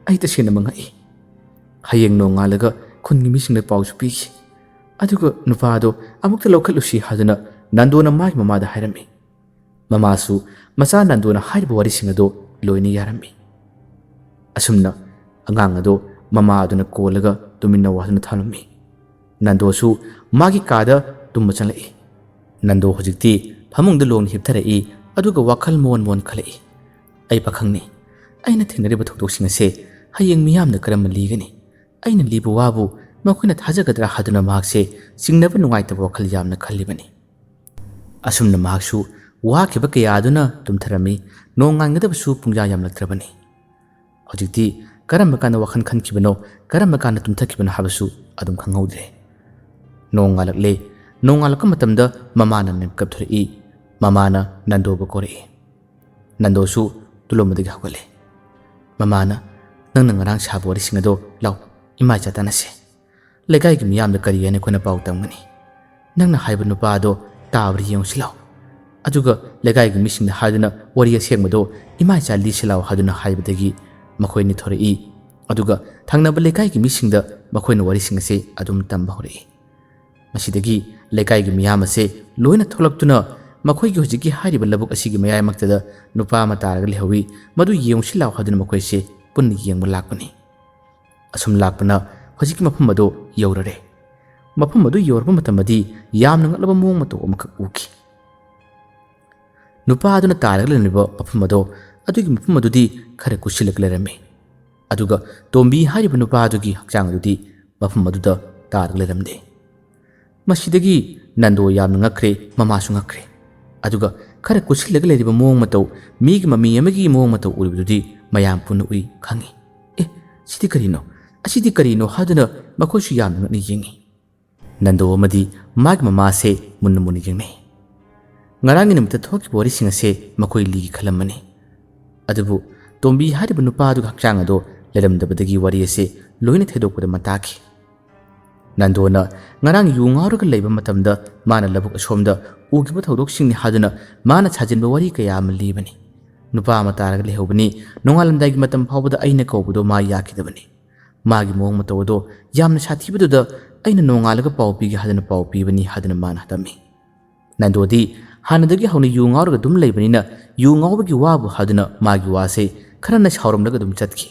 ꯑꯩ ꯇꯁꯦꯡꯅ ꯉꯛꯏ꯫ ꯍꯌꯦꯡ ꯅꯣꯡꯉꯥꯜꯂꯒ ꯈꯨꯟꯒꯤ ꯃꯤꯁꯤꯡꯗ ꯄꯥꯎꯁꯨ ꯄꯤꯈꯤ꯫ ꯑꯗꯨꯒ ꯅꯨꯄꯥ ꯑꯗꯣ ꯑꯃꯨꯛꯇ ꯂꯧꯈꯠꯂꯨꯁꯤ ꯍꯥꯏꯗꯨꯅ ꯅꯟꯗꯣꯅ ꯃꯥꯒꯤ ꯃꯃꯥꯗ ꯍꯥꯏꯔꯝꯃꯤ꯫ ꯃꯃꯥꯁꯨ ꯃꯆꯥ ꯅꯟꯗꯣꯅ ꯍꯥꯏꯔꯤꯕ ꯋꯥꯔꯤꯁꯤꯡ ꯑꯗꯣ ꯂꯣꯏꯅ ꯌꯥꯔꯝꯃꯤ꯫ ꯑꯁꯨꯝꯅ ꯑꯉꯥꯡ ꯑꯗꯣ ꯃꯃꯥ ꯑꯗꯨꯅ ꯀꯣꯜꯂꯒ ꯇꯨꯃꯤꯟꯅꯧ ꯍꯥꯏꯗꯨꯅ ꯊꯝꯂꯝꯃꯤ꯫ ꯅꯟꯗꯣꯁꯨ ꯃꯥꯒꯤ ꯀꯥꯗ ꯇꯨꯝꯕ ꯆꯪꯂꯛꯏ꯫ ꯅꯟꯗꯣ ꯍꯧꯖꯤꯛꯇꯤ ꯐꯃꯨꯡꯗ ꯂꯣꯡꯅ ꯍꯤꯞꯊꯔꯛꯏ, ꯑꯗꯨꯒ ꯋꯥꯈꯜ ꯃꯣꯟ ꯃꯣꯟ ꯈꯜꯂꯛꯏ꯫ "ꯑꯩ ꯄꯥꯈꯪꯅꯤ꯫ ꯑꯩꯅ ꯊꯦꯡꯅꯔꯤꯕ ꯊꯧꯗꯣꯛꯁꯤꯡ ꯑꯁꯦ ꯍꯌꯦꯡ ꯃꯤꯌꯥꯝꯗ ꯀꯔꯝꯅ ꯂꯤꯒꯅꯤ? ꯑꯩꯅ ꯂꯤꯕ ꯋꯥꯕꯨ ꯃꯈꯣꯏꯅ ꯊꯥꯖꯒꯗ꯭ꯔꯥ?" ꯍꯥꯏꯗꯨꯅ ꯃꯍꯥꯛꯁꯦ ꯆꯤꯡꯅꯕ ꯅꯨꯡꯉꯥꯏꯇꯕ ꯋꯥꯈꯜ ꯌꯥꯝꯅ ꯈꯜꯂꯤꯕꯅꯤ꯫ ꯑꯁꯨꯝꯅ ꯃꯍꯥꯛꯁꯨ ꯋꯥꯈꯤꯕ ꯀꯌꯥ ꯑꯗꯨꯅ ꯇꯨꯝꯊꯔꯝꯃꯤ꯫ ꯅꯣꯡꯉꯥꯟꯒꯗꯕꯁꯨ ꯄꯨꯡꯌꯥ ꯌꯥꯝꯂꯛꯇ꯭ꯔꯕꯅꯤ꯫ ꯍꯧꯖꯤꯛꯇꯤ ꯀꯔꯝꯕ ꯀꯥꯟꯗ ꯋꯥꯈꯜ ꯈꯟꯈꯤꯕꯅꯣ, ꯀꯔꯝꯕ ꯀꯥꯟꯗ ꯇꯨꯝꯊꯈꯤꯕꯅꯣ ꯍꯥꯏꯕꯁꯨ ꯑꯗꯨꯝ ꯈꯪꯍꯧꯗ꯭ꯔꯦ꯫ ꯅꯣꯡꯉꯥꯜꯂꯛꯂꯦ꯫ ꯅꯣꯡꯉꯥꯜꯂꯛꯄ ꯃꯇꯝꯗ ꯃꯃꯥꯅ ꯃꯤꯀꯞ ꯊꯣꯔꯛꯏ꯫ ꯃꯃꯥꯅ ꯅꯟꯗꯣꯕꯨ ꯀꯧꯔꯛꯏ꯫ ꯅꯟꯗꯣꯁꯨ ꯇꯨꯝꯂꯝꯕꯗꯒꯤ ꯍꯧꯒꯠꯂꯦ꯫ ꯃꯃꯥꯅ, "ꯅꯪꯅ ꯉꯔꯥꯡ ꯁꯥꯕ ꯋꯥꯔꯤꯁꯤꯡ ꯑꯗꯣ ꯂꯥꯎ, ꯏꯃꯥ ꯏꯆꯥ ꯇꯥꯟꯅꯁꯦ꯫ ꯂꯩꯀꯥꯏꯒꯤ ꯃꯤꯌꯥꯝꯗ ꯀꯔꯤ ꯍꯥꯏꯅ ꯑꯩꯈꯣꯏꯅ ꯄꯥꯎ ꯇꯝꯒꯅꯤ? ꯅꯪꯅ ꯍꯥꯏꯕ ꯅꯨꯄꯥ ꯑꯗꯣ ꯇꯥꯕ꯭ꯔꯥ ꯌꯦꯡꯉꯨꯁꯤ ꯂꯥꯎ꯫ ꯑꯗꯨꯒ ꯂꯩꯀꯥꯏꯒꯤ ꯃꯤꯁꯤꯡꯗ ꯍꯥꯏꯗꯨꯅ ꯋꯥꯔꯤ ꯑꯁꯦꯡꯕꯗꯣ ꯏꯃꯥ ꯏꯆꯥ ꯂꯤꯁꯤ ꯂꯥꯎ" ꯍꯥꯏꯗꯨꯅ ꯍꯥꯏꯕꯗꯒꯤ ꯃꯈꯣꯏꯅꯤ ꯊꯣꯔꯛꯏ꯫ ꯑꯗꯨꯒ ꯊꯪꯅꯕ ꯂꯩꯀꯥꯏꯒꯤ ꯃꯤꯁꯤꯡꯗ ꯃꯈꯣꯏꯅ ꯋꯥꯔꯤꯁꯤꯡ ꯑꯁꯤ ꯑꯗꯨꯝ ꯇꯝꯕ ꯍꯧꯔꯛꯏ꯫ ꯃꯁꯤꯗꯒꯤ ꯂꯩꯀꯥꯏꯒꯤ ꯃꯤꯌꯥꯝ ꯑꯁꯦ ꯂꯣꯏꯅ ꯊꯣꯛꯂꯛꯇꯨꯅ ꯃꯈꯣꯏꯒꯤ ꯍꯧꯖꯤꯛꯀꯤ ꯍꯥꯏꯔꯤꯕ ꯂꯧꯕꯨꯛ ꯑꯁꯤꯒꯤ ꯃꯌꯥꯏꯃꯛꯇꯗ ꯅꯨꯄꯥ ꯑꯃ ꯇꯥꯔꯒ ꯂꯩꯍꯧꯏ, ꯃꯗꯨ ꯌꯦꯡꯉꯨꯁꯤ ꯂꯥꯎ ꯍꯥꯏꯗꯨꯅ ꯃꯈꯣꯏꯁꯦ ꯄꯨꯟꯅ ꯌꯦꯡꯕ ꯂꯥꯛꯄꯅꯤ꯫ ꯑꯁꯨꯝ ꯂꯥꯛꯄꯅ ꯍꯧꯖꯤꯛꯀꯤ ꯃꯐꯝ ꯑꯗꯨ ꯌꯧꯔꯔꯦ꯫ ꯃꯐꯝ ꯑꯗꯨ ꯌꯧꯔꯕ ꯃꯇꯝꯗꯗꯤ ꯌꯥꯝꯅ ꯉꯛꯂꯕ ꯃꯑꯣꯡ ꯃꯇꯧ ꯑꯃꯈꯛ ꯎꯈꯤ꯫ ꯅꯨꯄꯥ ꯑꯗꯨꯅ ꯇꯥꯔꯒ ꯂꯩꯔꯝꯂꯤꯕ ꯃꯐꯝ ꯑꯗꯣ, ꯑꯗꯨꯒꯤ ꯃꯐꯝ ꯑꯗꯨꯗꯤ ꯈꯔ ꯀꯨꯠꯁꯤꯜꯂꯒ ꯂꯩꯔꯝꯃꯤ꯫ ꯑꯗꯨꯒ ꯇꯣꯝꯕꯤ ꯍꯥꯏꯔꯤꯕ ꯅꯨꯄꯥ ꯑꯗꯨꯒꯤ ꯍꯛꯆꯥꯡ ꯑꯗꯨꯗꯤ ꯃꯐꯝ ꯑꯗꯨꯗ ꯇꯥꯔꯒ ꯂꯩꯔꯝꯗꯦ꯫ ꯃꯁꯤꯗꯒꯤ ꯅꯟꯗꯣ ꯌꯥꯝꯅ ꯉꯛꯈ꯭ꯔꯦ, ꯃꯃꯥꯁꯨ ꯉꯛꯈ꯭ꯔꯦ꯫ ꯑꯗꯨꯒ ꯈꯔ ꯀꯨꯠꯁꯤꯜꯂꯒ ꯂꯩꯔꯤꯕ ꯃꯑꯣꯡ ꯃꯇꯧ, ꯃꯤꯒꯤ ꯃꯃꯤ ꯑꯃꯒꯤ ꯃꯑꯣꯡ ꯃꯇꯧ ꯎꯔꯤꯕꯗꯨꯗꯤ ꯃꯌꯥꯝ ꯄꯨꯟꯅ ꯎꯏ, ꯈꯪꯉꯤ꯫ "ꯑꯦ, ꯁꯤꯗꯤ ꯀꯔꯤꯅꯣ? ꯑꯁꯤꯗꯤ ꯀꯔꯤꯅꯣ?" ꯍꯥꯏꯗꯨꯅ ꯃꯈꯣꯏꯁꯨ ꯌꯥꯝꯅ ꯉꯛꯅ ꯌꯦꯡꯉꯤ꯫ ꯅꯟꯗꯣ ꯑꯃꯗꯤ ꯃꯥꯒꯤ ꯃꯃꯥꯁꯦ ꯃꯨꯟꯅ ꯃꯨꯟꯅ ꯌꯦꯡꯅꯩ꯫ ꯉꯔꯥꯡꯒꯤ ꯅꯨꯃꯤꯠꯇ ꯊꯣꯛꯈꯤꯕ ꯋꯥꯔꯤꯁꯤꯡ ꯑꯁꯦ ꯃꯈꯣꯏ ꯂꯤꯒꯦ ꯈꯜꯂꯝꯕꯅꯤ꯫ ꯑꯗꯨꯕꯨ ꯇꯣꯝꯕꯤ ꯍꯥꯏꯔꯤꯕ ꯅꯨꯄꯥ ꯑꯗꯨꯒꯤ ꯍꯛꯆꯥꯡ ꯑꯗꯣ ꯂꯩꯔꯝꯗꯕꯗꯒꯤ ꯋꯥꯔꯤ ꯑꯁꯦ ꯂꯣꯏꯅ ꯊꯩꯗꯣꯛꯄꯗ ꯃꯇꯥꯈꯤ꯫ ꯅꯟꯗꯣꯅ ꯉꯔꯥꯡ ꯌꯨ ꯉꯥꯎꯔꯒ ꯂꯩꯕ ꯃꯇꯝꯗ ꯃꯥꯅ ꯂꯧꯕꯨꯛ ꯑꯁꯣꯝꯗ ꯎꯈꯤꯕ ꯊꯧꯗꯣꯛꯁꯤꯡꯅꯤ ꯍꯥꯏꯗꯨꯅ ꯃꯥꯅ ꯁꯥꯖꯤꯟꯕ ꯋꯥꯔꯤ ꯀꯌꯥ ꯑꯃ ꯂꯤꯕꯅꯤ꯫ "ꯅꯨꯄꯥ ꯑꯃ ꯇꯥꯔꯒ ꯂꯩꯍꯧꯕꯅꯤ, ꯅꯣꯡꯉꯥꯜꯂꯝꯗꯥꯏꯒꯤ ꯃꯇꯝ ꯐꯥꯎꯕꯗ ꯑꯩꯅ ꯀꯧꯕꯗꯣ ꯃꯥ ꯌꯥꯈꯤꯗꯕꯅꯤ꯫ ꯃꯥꯒꯤ ꯃꯑꯣꯡ ꯃꯇꯧ ꯑꯗꯣ ꯌꯥꯝꯅ ꯁꯥꯊꯤꯕꯗꯨꯗ ꯑꯩꯅ ꯅꯣꯡꯉꯥꯜꯂꯒ ꯄꯥꯎ ꯄꯤꯒꯦ ꯍꯥꯏꯗꯨꯅ ꯄꯥꯎ ꯄꯤꯕꯅꯤ" ꯍꯥꯏꯗꯨꯅ ꯃꯥꯅ ꯇꯝꯃꯤ꯫ ꯅꯟꯗꯣꯗꯤ ꯍꯥꯟꯅꯗꯒꯤ ꯍꯧꯅ ꯌꯨ ꯉꯥꯎꯔꯒ ꯑꯗꯨꯝ ꯂꯩꯕꯅꯤꯅ ꯌꯨ ꯉꯥꯎꯕꯒꯤ ꯋꯥꯕꯨ ꯍꯥꯏꯗꯨꯅ ꯃꯥꯒꯤ ꯋꯥꯁꯦ ꯈꯔꯅ ꯁꯥꯎꯔꯝꯂꯒ ꯑꯗꯨꯝ ꯆꯠꯈꯤ꯫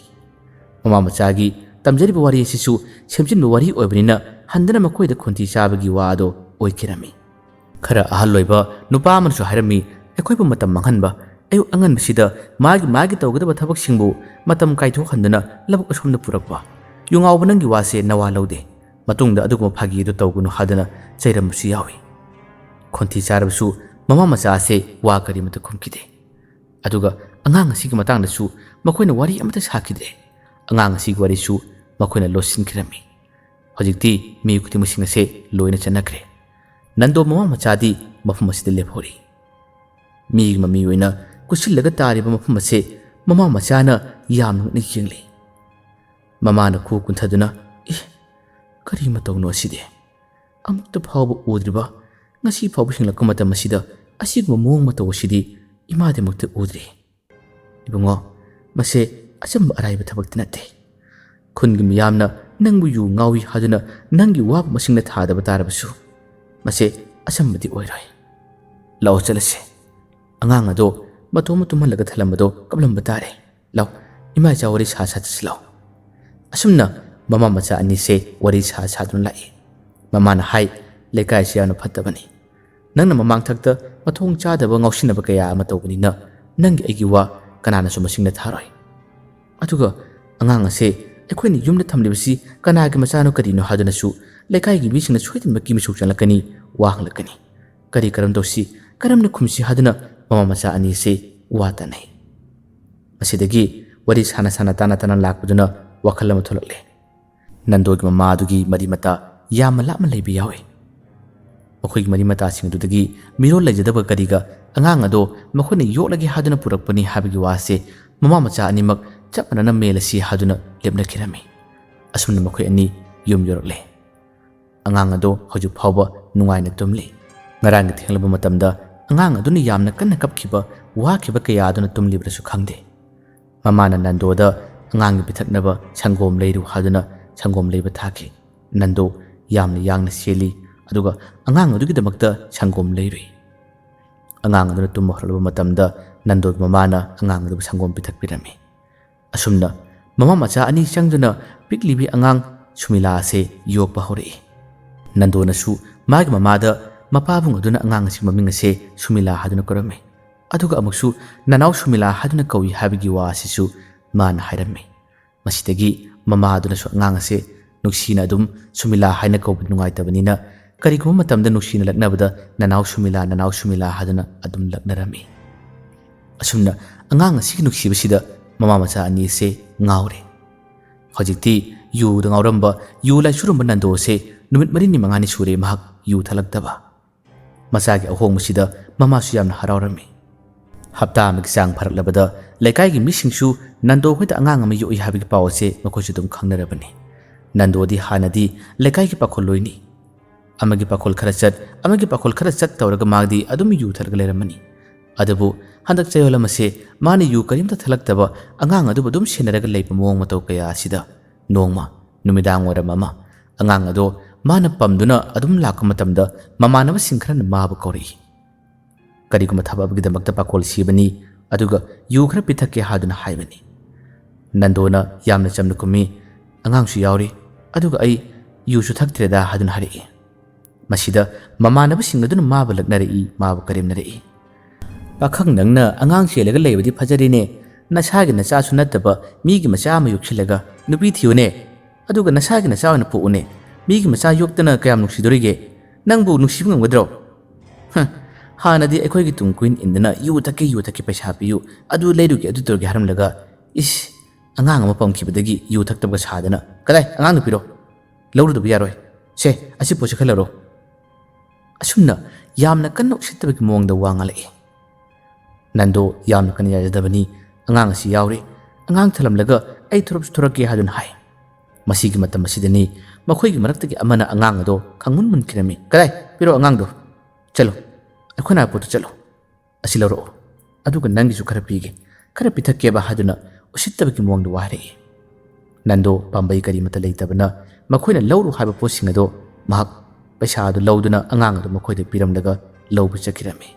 ꯃꯃꯥ ꯃꯆꯥꯒꯤ ꯇꯝꯖꯔꯤꯕ ꯋꯥꯔꯤ ꯑꯁꯤꯁꯨ ꯁꯦꯝꯖꯤꯟꯕ ꯋꯥꯔꯤ ꯑꯣꯏꯕꯅꯤꯅ ꯍꯟꯗꯅ ꯃꯈꯣꯏꯗ ꯈꯣꯟꯊꯤ ꯆꯥꯕꯒꯤ ꯋꯥ ꯑꯗꯣ ꯑꯣꯏꯈꯤꯔꯝꯃꯤ꯫ ꯈꯔ ꯑꯍꯜ ꯑꯣꯏꯕ ꯅꯨꯄꯥ ꯑꯃꯅꯁꯨ ꯍꯥꯏꯔꯝꯃꯤ, "ꯑꯩꯈꯣꯏꯕꯨ ꯃꯇꯝ ꯃꯥꯡꯍꯟꯕ, ꯑꯌꯨꯛ ꯑꯉꯟꯕꯁꯤꯗ ꯃꯥꯒꯤ ꯃꯥꯒꯤ ꯇꯧꯒꯗꯕ ꯊꯕꯛꯁꯤꯡꯕꯨ ꯃꯇꯝ ꯀꯥꯏꯊꯣꯛꯍꯟꯗꯨꯅ ꯂꯧꯕꯨꯛ ꯑꯁꯣꯝꯗ ꯄꯨꯔꯛꯄ꯫ ꯌꯨ ꯉꯥꯎꯕ ꯅꯪꯒꯤ ꯋꯥꯁꯦ ꯅꯋꯥ ꯂꯧꯗꯦ꯫ ꯃꯇꯨꯡꯗ ꯑꯗꯨꯒꯨꯝꯕ ꯐꯥꯒꯤ ꯑꯗꯨ ꯇꯧꯒꯅꯨ" ꯍꯥꯏꯗꯨꯅ ꯆꯩꯔꯝꯕꯁꯨ ꯌꯥꯎꯏ꯫ ꯈꯣꯟꯊꯤ ꯆꯥꯔꯕꯁꯨ ꯃꯃꯥ ꯃꯆꯥ ꯑꯁꯦ ꯋꯥ ꯀꯔꯤꯃꯠꯇ ꯈꯨꯝꯈꯤꯗꯦ꯫ ꯑꯗꯨꯒ ꯑꯉꯥꯡ ꯑꯁꯤꯒꯤ ꯃꯇꯥꯡꯗꯁꯨ ꯃꯈꯣꯏꯅ ꯋꯥꯔꯤ ꯑꯃꯠꯇ ꯁꯥꯈꯤꯗ꯭ꯔꯦ꯫ ꯑꯉꯥꯡ ꯑꯁꯤꯒꯤ ꯋꯥꯔꯤꯁꯨ ꯃꯈꯣꯏꯅ ꯂꯣꯠꯁꯤꯟꯈꯤꯔꯝꯃꯤ꯫ ꯍꯧꯖꯤꯛꯇꯤ ꯃꯤꯑꯣꯏ ꯈꯨꯗꯤꯡꯃꯛꯁꯤꯡ ꯑꯁꯦ ꯂꯣꯏꯅ ꯆꯠꯅꯈ꯭ꯔꯦ꯫ ꯅꯟꯗꯣ ꯃꯃꯥ ꯃꯆꯥꯗꯤ ꯃꯐꯝ ꯑꯁꯤꯗ ꯂꯦꯞꯍꯧꯔꯤ꯫ ꯃꯤꯒꯤ ꯃꯃꯤ ꯑꯣꯏꯅ ꯀꯨꯠꯁꯤꯜꯂꯒ ꯇꯥꯔꯤꯕ ꯃꯐꯝ ꯑꯁꯦ ꯃꯃꯥ ꯃꯆꯥꯅ ꯌꯥꯝꯅ ꯉꯛꯅ ꯌꯦꯡꯂꯤ꯫ ꯃꯃꯥꯅ ꯈꯨ ꯀꯨꯟꯊꯗꯨꯅ, "ꯑꯦ, ꯀꯔꯤ ꯃꯇꯧꯅꯣ ꯑꯁꯤꯗꯤ? ꯑꯃꯨꯛꯇ ꯐꯥꯎꯕ ꯎꯗ꯭ꯔꯤꯕ, ꯉꯁꯤ ꯐꯥꯎꯕ ꯍꯤꯡꯂꯛꯄ ꯃꯇꯝ ꯑꯁꯤꯗ ꯑꯁꯤꯒꯨꯝꯕ ꯃꯑꯣꯡ ꯃꯇꯧ ꯑꯁꯤꯗꯤ ꯏꯃꯥꯗꯃꯛꯇ ꯎꯗ꯭ꯔꯤ꯫ ꯏꯕꯨꯡꯉꯣ, ꯃꯁꯦ ꯑꯆꯝꯕ ꯑꯔꯥꯏꯕ ꯊꯕꯛꯇꯤ ꯅꯠꯇꯦ꯫ ꯈꯨꯟꯒꯤ ꯃꯤꯌꯥꯝꯅ ꯅꯪꯕꯨ ꯌꯨ ꯉꯥꯎꯏ ꯍꯥꯏꯗꯨꯅ ꯅꯪꯒꯤ ꯋꯥꯕ ꯃꯁꯤꯡꯅ ꯊꯥꯗꯕ ꯇꯥꯔꯕꯁꯨ, ꯃꯁꯦ ꯑꯆꯝꯕꯗꯤ ꯑꯣꯏꯔꯣꯏ꯫ ꯂꯥꯛꯑꯣ ꯆꯠꯂꯁꯦ꯫ ꯑꯉꯥꯡ ꯑꯗꯣ ꯃꯇꯣꯝ ꯇꯨꯝꯍꯜꯂꯒ ꯊꯜꯂꯝꯕꯗꯣ ꯀꯞꯂꯝꯕ ꯇꯥꯔꯦ꯫ ꯂꯥꯛꯑꯣ, "ꯏꯃꯥ ꯏꯆꯥ ꯋꯥꯔꯤ ꯁꯥ ꯁꯥ ꯆꯠꯁꯤꯜꯂꯣ"꯫ ꯑꯁꯨꯝꯅ ꯃꯃꯥ ꯃꯆꯥ ꯑꯅꯤꯁꯦ ꯋꯥꯔꯤ ꯁꯥ ꯁꯥꯗꯨꯅ ꯂꯥꯛꯏ꯫ ꯃꯃꯥꯅ ꯍꯥꯏ, "ꯂꯩꯀꯥꯏꯁꯤ ꯌꯥꯝꯅ ꯐꯠꯇꯕꯅꯤ꯫ ꯅꯪꯅ ꯃꯃꯥꯡꯊꯛꯇ ꯃꯊꯣꯡ ꯆꯥꯗꯕ ꯉꯥꯎꯁꯤꯟꯅꯕ ꯀꯌꯥ ꯑꯃ ꯇꯧꯕꯅꯤꯅ ꯅꯪꯒꯤ ꯑꯩꯒꯤ ꯋꯥ ꯀꯅꯥꯅꯁꯨ ꯃꯁꯤꯡꯅ ꯊꯥꯔꯣꯏ꯫ ꯑꯗꯨꯒ ꯑꯉꯥꯡ ꯑꯁꯦ ꯑꯩꯈꯣꯏꯅ ꯌꯨꯝꯗ ꯊꯝꯂꯤꯕꯁꯤ ꯀꯅꯥꯒꯤ ꯃꯆꯥꯅꯣ ꯀꯔꯤꯅꯣ ꯍꯥꯏꯗꯨꯅꯁꯨ ꯂꯩꯀꯥꯏꯒꯤ ꯃꯤꯁꯤꯡꯅ ꯁꯣꯏꯗꯅꯃꯛꯀꯤ ꯃꯤꯁꯣꯛ ꯆꯪꯂꯛꯀꯅꯤ, ꯋꯥ ꯍꯪꯂꯛꯀꯅꯤ꯫ ꯀꯔꯤ ꯀꯔꯝ ꯇꯧꯁꯤ, ꯀꯔꯝꯅ ꯈꯨꯝꯁꯤ ꯍꯥꯏꯗꯨꯅ ꯃꯃꯥ ꯃꯆꯥ ꯑꯅꯤ ꯑꯁꯤ ꯋꯥ ꯇꯥꯅꯩ"꯫ ꯃꯁꯤꯗꯒꯤ ꯋꯥꯔꯤ ꯁꯥꯅ ꯁꯥꯅ ꯇꯥꯅ ꯇꯥꯅ ꯂꯥꯛꯄꯗꯨꯅ ꯋꯥꯈꯜ ꯑꯃ ꯊꯣꯛꯂꯛꯂꯦ꯫ ꯅꯟꯗꯣꯒꯤ ꯃꯃꯥ ꯑꯗꯨꯒꯤ ꯃꯔꯤ ꯃꯇꯥ ꯌꯥꯝꯅ ꯂꯥꯞꯅ ꯂꯩꯕ ꯌꯥꯎꯏ꯫ ꯃꯈꯣꯏꯒꯤ ꯃꯔꯤ ꯃꯇꯥꯁꯤꯡ ꯑꯗꯨꯗꯒꯤ ꯃꯤꯔꯣꯜ ꯂꯩꯖꯗꯕ ꯀꯔꯤꯒ ꯑꯉꯥꯡ ꯑꯗꯣ ꯃꯈꯣꯏꯅ ꯌꯣꯛꯂꯒꯦ ꯍꯥꯏꯗꯨꯅ ꯄꯨꯔꯛꯄꯅꯤ ꯍꯥꯏꯕꯒꯤ ꯋꯥꯁꯦ ꯃꯃꯥ ꯃꯆꯥ ꯑꯅꯤꯃꯛ ꯆꯞ ꯃꯥꯟꯅꯅ ꯃꯦꯜꯂꯁꯤ ꯍꯥꯏꯗꯨꯅ ꯂꯦꯞꯅꯈꯤꯔꯝꯃꯤ꯫ ꯑꯁꯨꯝꯅ ꯃꯈꯣꯏ ꯑꯅꯤ ꯌꯨꯝ ꯌꯧꯔꯛꯂꯦ꯫ ꯑꯉꯥꯡ ꯑꯗꯣ ꯍꯧꯖꯤꯛ ꯐꯥꯎꯕ ꯅꯨꯡꯉꯥꯏꯅ ꯇꯨꯝꯂꯤ꯫ ꯉꯔꯥꯡꯒꯤ ꯊꯦꯡꯂꯕ ꯃꯇꯝꯗ ꯑꯉꯥꯡ ꯑꯗꯨꯅ ꯌꯥꯝꯅ ꯀꯟꯅ ꯀꯞꯈꯤꯕ, ꯋꯥꯈꯤꯕ ꯀꯌꯥ ꯑꯗꯨꯅ ꯇꯨꯝꯂꯤꯕ꯭ꯔꯁꯨ ꯈꯪꯗꯦ꯫ ꯃꯃꯥꯅ ꯅꯟꯗꯣꯗ ꯑꯉꯥꯡꯒꯤ ꯄꯤꯊꯛꯅꯕ ꯁꯪꯒꯣꯝ ꯂꯩꯔꯨ ꯍꯥꯏꯗꯨꯅ ꯁꯪꯒꯣꯝ ꯂꯩꯕ ꯊꯥꯈꯤ꯫ ꯅꯟꯗꯣ ꯌꯥꯝꯅ ꯌꯥꯡꯅ ꯆꯦꯜꯂꯤ, ꯑꯗꯨꯒ ꯑꯉꯥꯡ ꯑꯗꯨꯒꯤꯗꯃꯛꯇ ꯁꯪꯒꯣꯝ ꯂꯩꯔꯨꯏ꯫ ꯑꯉꯥꯡ ꯑꯗꯨꯅ ꯇꯨꯝꯕ ꯍꯧꯔꯛꯂꯕ ꯃꯇꯝꯗ ꯅꯟꯗꯣꯒꯤ ꯃꯃꯥꯅ ꯑꯉꯥꯡ ꯑꯗꯨꯕꯨ ꯁꯪꯒꯣꯝ ꯄꯤꯊꯛꯄꯤꯔꯝꯃꯤ꯫ ꯑꯁꯨꯝꯅ ꯃꯃꯥ ꯃꯆꯥ ꯑꯅꯤ ꯆꯪꯗꯨꯅ ꯄꯤꯛꯂꯤꯕꯤ ꯑꯉꯥꯡ ꯁꯨꯃꯤꯂꯥ ꯑꯁꯤ ꯌꯣꯛꯄ ꯍꯧꯔꯛꯏ꯫ ꯅꯟꯗꯣꯅꯁꯨ ꯃꯥꯒꯤ ꯃꯃꯥꯗ ꯃꯄꯥꯕꯨꯡ ꯑꯗꯨꯅ ꯑꯉꯥꯡ ꯑꯁꯤ ꯃꯃꯤꯡ ꯑꯁꯦ ꯁꯨꯃꯤꯂꯥ ꯍꯥꯏꯗꯨꯅ ꯀꯧꯔꯝꯃꯤ꯫ ꯑꯗꯨꯒ ꯑꯃꯨꯛꯁꯨ ꯅꯅꯥꯎ ꯁꯨꯃꯤꯂꯥ ꯍꯥꯏꯗꯨꯅ ꯀꯧꯏ ꯍꯥꯏꯕꯒꯤ ꯋꯥ ꯑꯁꯤꯁꯨ ꯃꯥꯅ ꯍꯥꯏꯔꯝꯃꯤ꯫ ꯃꯁꯤꯗꯒꯤ ꯃꯃꯥ ꯑꯗꯨꯅꯁꯨ ꯑꯉꯥꯡ ꯑꯁꯦ ꯅꯨꯡꯁꯤꯅ ꯑꯗꯨꯝ ꯁꯨꯃꯤꯂꯥ ꯍꯥꯏꯅ ꯀꯧꯕ ꯅꯨꯡꯉꯥꯏꯇꯕꯅꯤꯅ, ꯀꯔꯤꯒꯨꯝꯕ ꯃꯇꯝꯗ ꯅꯨꯡꯁꯤꯅ ꯂꯛꯅꯕꯗ "ꯅꯅꯥꯎ ꯁꯨꯃꯤꯂꯥ, ꯅꯅꯥꯎ ꯁꯨꯃꯤꯂꯥ" ꯍꯥꯏꯗꯨꯅ ꯑꯗꯨꯝ ꯂꯛꯅꯔꯝꯃꯤ꯫ ꯑꯁꯨꯝꯅ ꯑꯉꯥꯡ ꯑꯁꯤꯒꯤ ꯅꯨꯡꯁꯤꯕꯁꯤꯗ ꯃꯃꯥ ꯃꯆꯥ ꯑꯅꯤ ꯑꯁꯦ ꯉꯥꯎꯔꯦ꯫ ꯍꯧꯖꯤꯛꯇꯤ ꯌꯨꯗ ꯉꯥꯎꯔꯝꯕ, ꯌꯨ ꯂꯥꯏꯆꯨꯔꯝꯕ ꯅꯟꯗꯣ ꯑꯁꯦ ꯅꯨꯃꯤꯠ ꯃꯔꯤꯅꯤ ꯃꯉꯥꯅꯤ ꯁꯨꯔꯦ ꯃꯍꯥꯛ ꯌꯨ ꯊꯛꯂꯛꯇꯕ꯫ ꯃꯆꯥꯒꯤ ꯑꯍꯣꯡꯕꯁꯤꯗ ꯃꯃꯥꯁꯨ ꯌꯥꯝꯅ ꯍꯔꯥꯎꯔꯝꯃꯤ꯫ ꯍꯞꯇꯥ ꯑꯃꯒꯤ ꯆꯥꯡ ꯐꯥꯔꯛꯂꯕꯗ ꯂꯩꯀꯥꯏꯒꯤ ꯃꯤꯁꯤꯡꯁꯨ ꯅꯟꯗꯣ ꯍꯣꯏꯗ ꯑꯉꯥꯡ ꯑꯃ ꯌꯣꯛꯏ ꯍꯥꯏꯕꯒꯤ ꯄꯥꯎ ꯑꯁꯦ ꯃꯈꯣꯏꯁꯨ ꯑꯗꯨꯝ ꯈꯪꯅꯔꯕꯅꯤ꯫ ꯅꯟꯗꯣꯗꯤ ꯍꯥꯟꯅꯗꯤ ꯂꯩꯀꯥꯏꯒꯤ ꯄꯥꯈꯣꯜꯂꯣꯏꯅꯤ꯫ ꯑꯃꯒꯤ ꯄꯥꯈꯣꯜ ꯈꯔ ꯆꯠ, ꯑꯃꯒꯤ ꯄꯥꯈꯣꯜ ꯈꯔ ꯆꯠ ꯇꯧꯔꯒ ꯃꯥꯗꯤ ꯑꯗꯨꯝ ꯌꯨ ꯊꯛꯂꯒ ꯂꯩꯔꯝꯃꯅꯤ꯫ ꯑꯗꯨꯕꯨ ꯍꯟꯗꯛ ꯆꯌꯣꯜ ꯑꯃꯁꯦ ꯃꯥꯅ ꯌꯨ ꯀꯔꯤꯝꯇ ꯊꯛꯂꯛꯇꯕ, ꯑꯉꯥꯡ ꯑꯗꯨꯕꯨ ꯑꯗꯨꯝ ꯁꯦꯟꯅꯔꯒ ꯂꯩꯕ ꯃꯑꯣꯡ ꯃꯇꯧ ꯀꯌꯥ ꯑꯁꯤꯗ ꯅꯣꯡꯃ ꯅꯨꯃꯤꯗꯥꯡ ꯋꯥꯏꯔꯝ ꯑꯃ ꯑꯉꯥꯡ ꯑꯗꯣ ꯃꯥꯅ ꯄꯝꯗꯨꯅ ꯑꯗꯨꯝ ꯂꯥꯛꯄ ꯃꯇꯝꯗ ꯃꯃꯥꯟꯅꯕꯁꯤꯡ ꯈꯔꯅ ꯃꯥꯕꯨ ꯀꯧꯔꯛꯏ꯫ ꯀꯔꯤꯒꯨꯝꯕ ꯊꯕꯛ ꯑꯃꯒꯤꯗꯃꯛꯇ ꯄꯥꯈꯣꯜ ꯁꯤꯕꯅꯤ, ꯑꯗꯨꯒ ꯌꯨ ꯈꯔ ꯄꯤꯊꯛꯀꯦ ꯍꯥꯏꯗꯨꯅ ꯍꯥꯏꯕꯅꯤ꯫ ꯅꯟꯗꯣꯅ ꯌꯥꯝꯅ ꯆꯝꯅ ꯈꯨꯝꯃꯤ, "ꯑꯉꯥꯡꯁꯨ ꯌꯥꯎꯔꯤ, ꯑꯗꯨꯒ ꯑꯩ ꯌꯨꯁꯨ ꯊꯛꯇ꯭ꯔꯦꯗ" ꯍꯥꯏꯗꯨꯅ ꯍꯥꯏꯔꯛꯏ꯫ ꯃꯁꯤꯗ ꯃꯃꯥꯟꯅꯕꯁꯤꯡ ꯑꯗꯨꯅ ꯃꯥꯕꯨ ꯂꯛꯅꯔꯛꯏ, ꯃꯥꯕꯨ ꯀꯔꯦꯝꯅꯔꯛꯏ꯫ "ꯄꯥꯈꯪ ꯅꯪꯅ ꯑꯉꯥꯡ ꯆꯦꯜꯂꯒ ꯂꯩꯕꯗꯤ ꯐꯖꯔꯦꯅꯦ, ꯅꯁꯥꯒꯤ ꯅꯆꯥꯁꯨ ꯅꯠꯇꯕ ꯃꯤꯒꯤ ꯃꯆꯥ ꯑꯃ ꯌꯣꯛꯁꯤꯜꯂꯒ ꯅꯨꯄꯤ ꯊꯤꯌꯨꯅꯦ, ꯑꯗꯨꯒ ꯅꯁꯥꯒꯤ ꯅꯆꯥ ꯑꯣꯏꯅ ꯄꯣꯛꯎꯅꯦ, ꯃꯤꯒꯤ ꯃꯆꯥ ꯌꯣꯛꯇꯅ ꯀꯌꯥꯝ ꯅꯨꯡꯁꯤꯗꯣꯔꯤꯒꯦ? ꯅꯪꯕꯨ ꯅꯨꯡꯁꯤꯕ ꯉꯝꯒꯗ꯭ꯔꯣ? ꯍ, ꯍꯥꯟꯅꯗꯤ ꯑꯩꯈꯣꯏꯒꯤ ꯇꯨꯡ ꯀꯣꯏꯟ ꯏꯟꯗꯅ ꯌꯨ ꯊꯛꯀꯦ, ꯌꯨ ꯊꯛꯀꯦ, ꯄꯩꯁꯥ ꯄꯤꯌꯨ, ꯑꯗꯨ ꯂꯩꯔꯨꯒꯦ, ꯑꯗꯨ ꯇꯧꯔꯒꯦ ꯍꯥꯏꯔꯝꯂꯒ, ꯏꯁ, ꯑꯉꯥꯡ ꯑꯃ ꯄꯝꯈꯤꯕꯗꯒꯤ ꯌꯨ ꯊꯛꯇꯕꯒ ꯁꯥꯗꯅ, ꯀꯗꯥꯏ ꯑꯉꯥꯡꯗꯨ ꯄꯤꯔꯣ, ꯂꯧꯔꯨꯗꯕ ꯌꯥꯔꯣꯏ, ꯁꯦ, ꯑꯁꯤ ꯄꯣꯠꯁꯤ ꯈꯜꯂꯔꯣ"꯫ ꯑꯁꯨꯝꯅ ꯌꯥꯝꯅ ꯀꯟꯅ ꯎꯁꯤꯠꯇꯕꯒꯤ ꯃꯑꯣꯡꯗ ꯋꯥ ꯉꯥꯡꯂꯛꯏ꯫ ꯅꯟꯗꯣ ꯌꯥꯝꯅ ꯀꯟꯅ ꯌꯥꯖꯗꯕꯅꯤ꯫ "ꯑꯉꯥꯡ ꯑꯁꯤ ꯌꯥꯎꯔꯤ, ꯑꯉꯥꯡ ꯊꯅꯝꯂꯒ ꯑꯩ ꯊꯣꯔꯛꯁꯨ ꯊꯣꯔꯛꯀꯦ" ꯍꯥꯏꯗꯨꯅ ꯍꯥꯏ꯫ ꯃꯁꯤꯒꯤ ꯃꯇꯝ ꯑꯁꯤꯗꯅꯤ ꯃꯈꯣꯏꯒꯤ ꯃꯔꯛꯇꯒꯤ ꯑꯃꯅ ꯑꯉꯥꯡ ꯑꯗꯣ ꯈꯪꯃꯨꯟ ꯃꯨꯟꯈꯤꯔꯝꯃꯤ꯫ "ꯀꯗꯥꯏ? ꯄꯤꯔꯣ ꯑꯉꯥꯡꯗꯣ꯫ ꯆꯠꯂꯣ, ꯑꯩꯈꯣꯏꯅ ꯍꯥꯏ ꯄꯣꯠꯇꯨ ꯆꯠꯂꯣ꯫ ꯑꯁꯤ ꯂꯧꯔꯛꯑꯣ, ꯑꯗꯨꯒ ꯅꯪꯒꯤꯁꯨ ꯈꯔ ꯄꯤꯒꯦ, ꯈꯔ ꯄꯤꯊꯛꯀꯦꯕ" ꯍꯥꯏꯗꯨꯅ ꯎꯁꯤꯠꯇꯕꯒꯤ ꯃꯑꯣꯡꯗ ꯋꯥ ꯍꯥꯏꯔꯛꯏ꯫ ꯅꯟꯗꯣ ꯄꯥꯝꯕꯩ ꯀꯔꯤꯃꯠꯇ ꯂꯩꯇꯕꯅ ꯃꯈꯣꯏꯅ ꯂꯧꯔꯨ ꯍꯥꯏꯕ ꯄꯣꯠꯁꯤꯡ ꯑꯗꯣ ꯃꯍꯥꯛ ꯄꯩꯁꯥ ꯑꯗꯨ ꯂꯧꯗꯨꯅ ꯑꯉꯥꯡ ꯑꯗꯨ ꯃꯈꯣꯏꯗ ꯄꯤꯔꯝꯂꯒ ꯂꯧꯕ ꯆꯠꯈꯤꯔꯝꯃꯤ꯫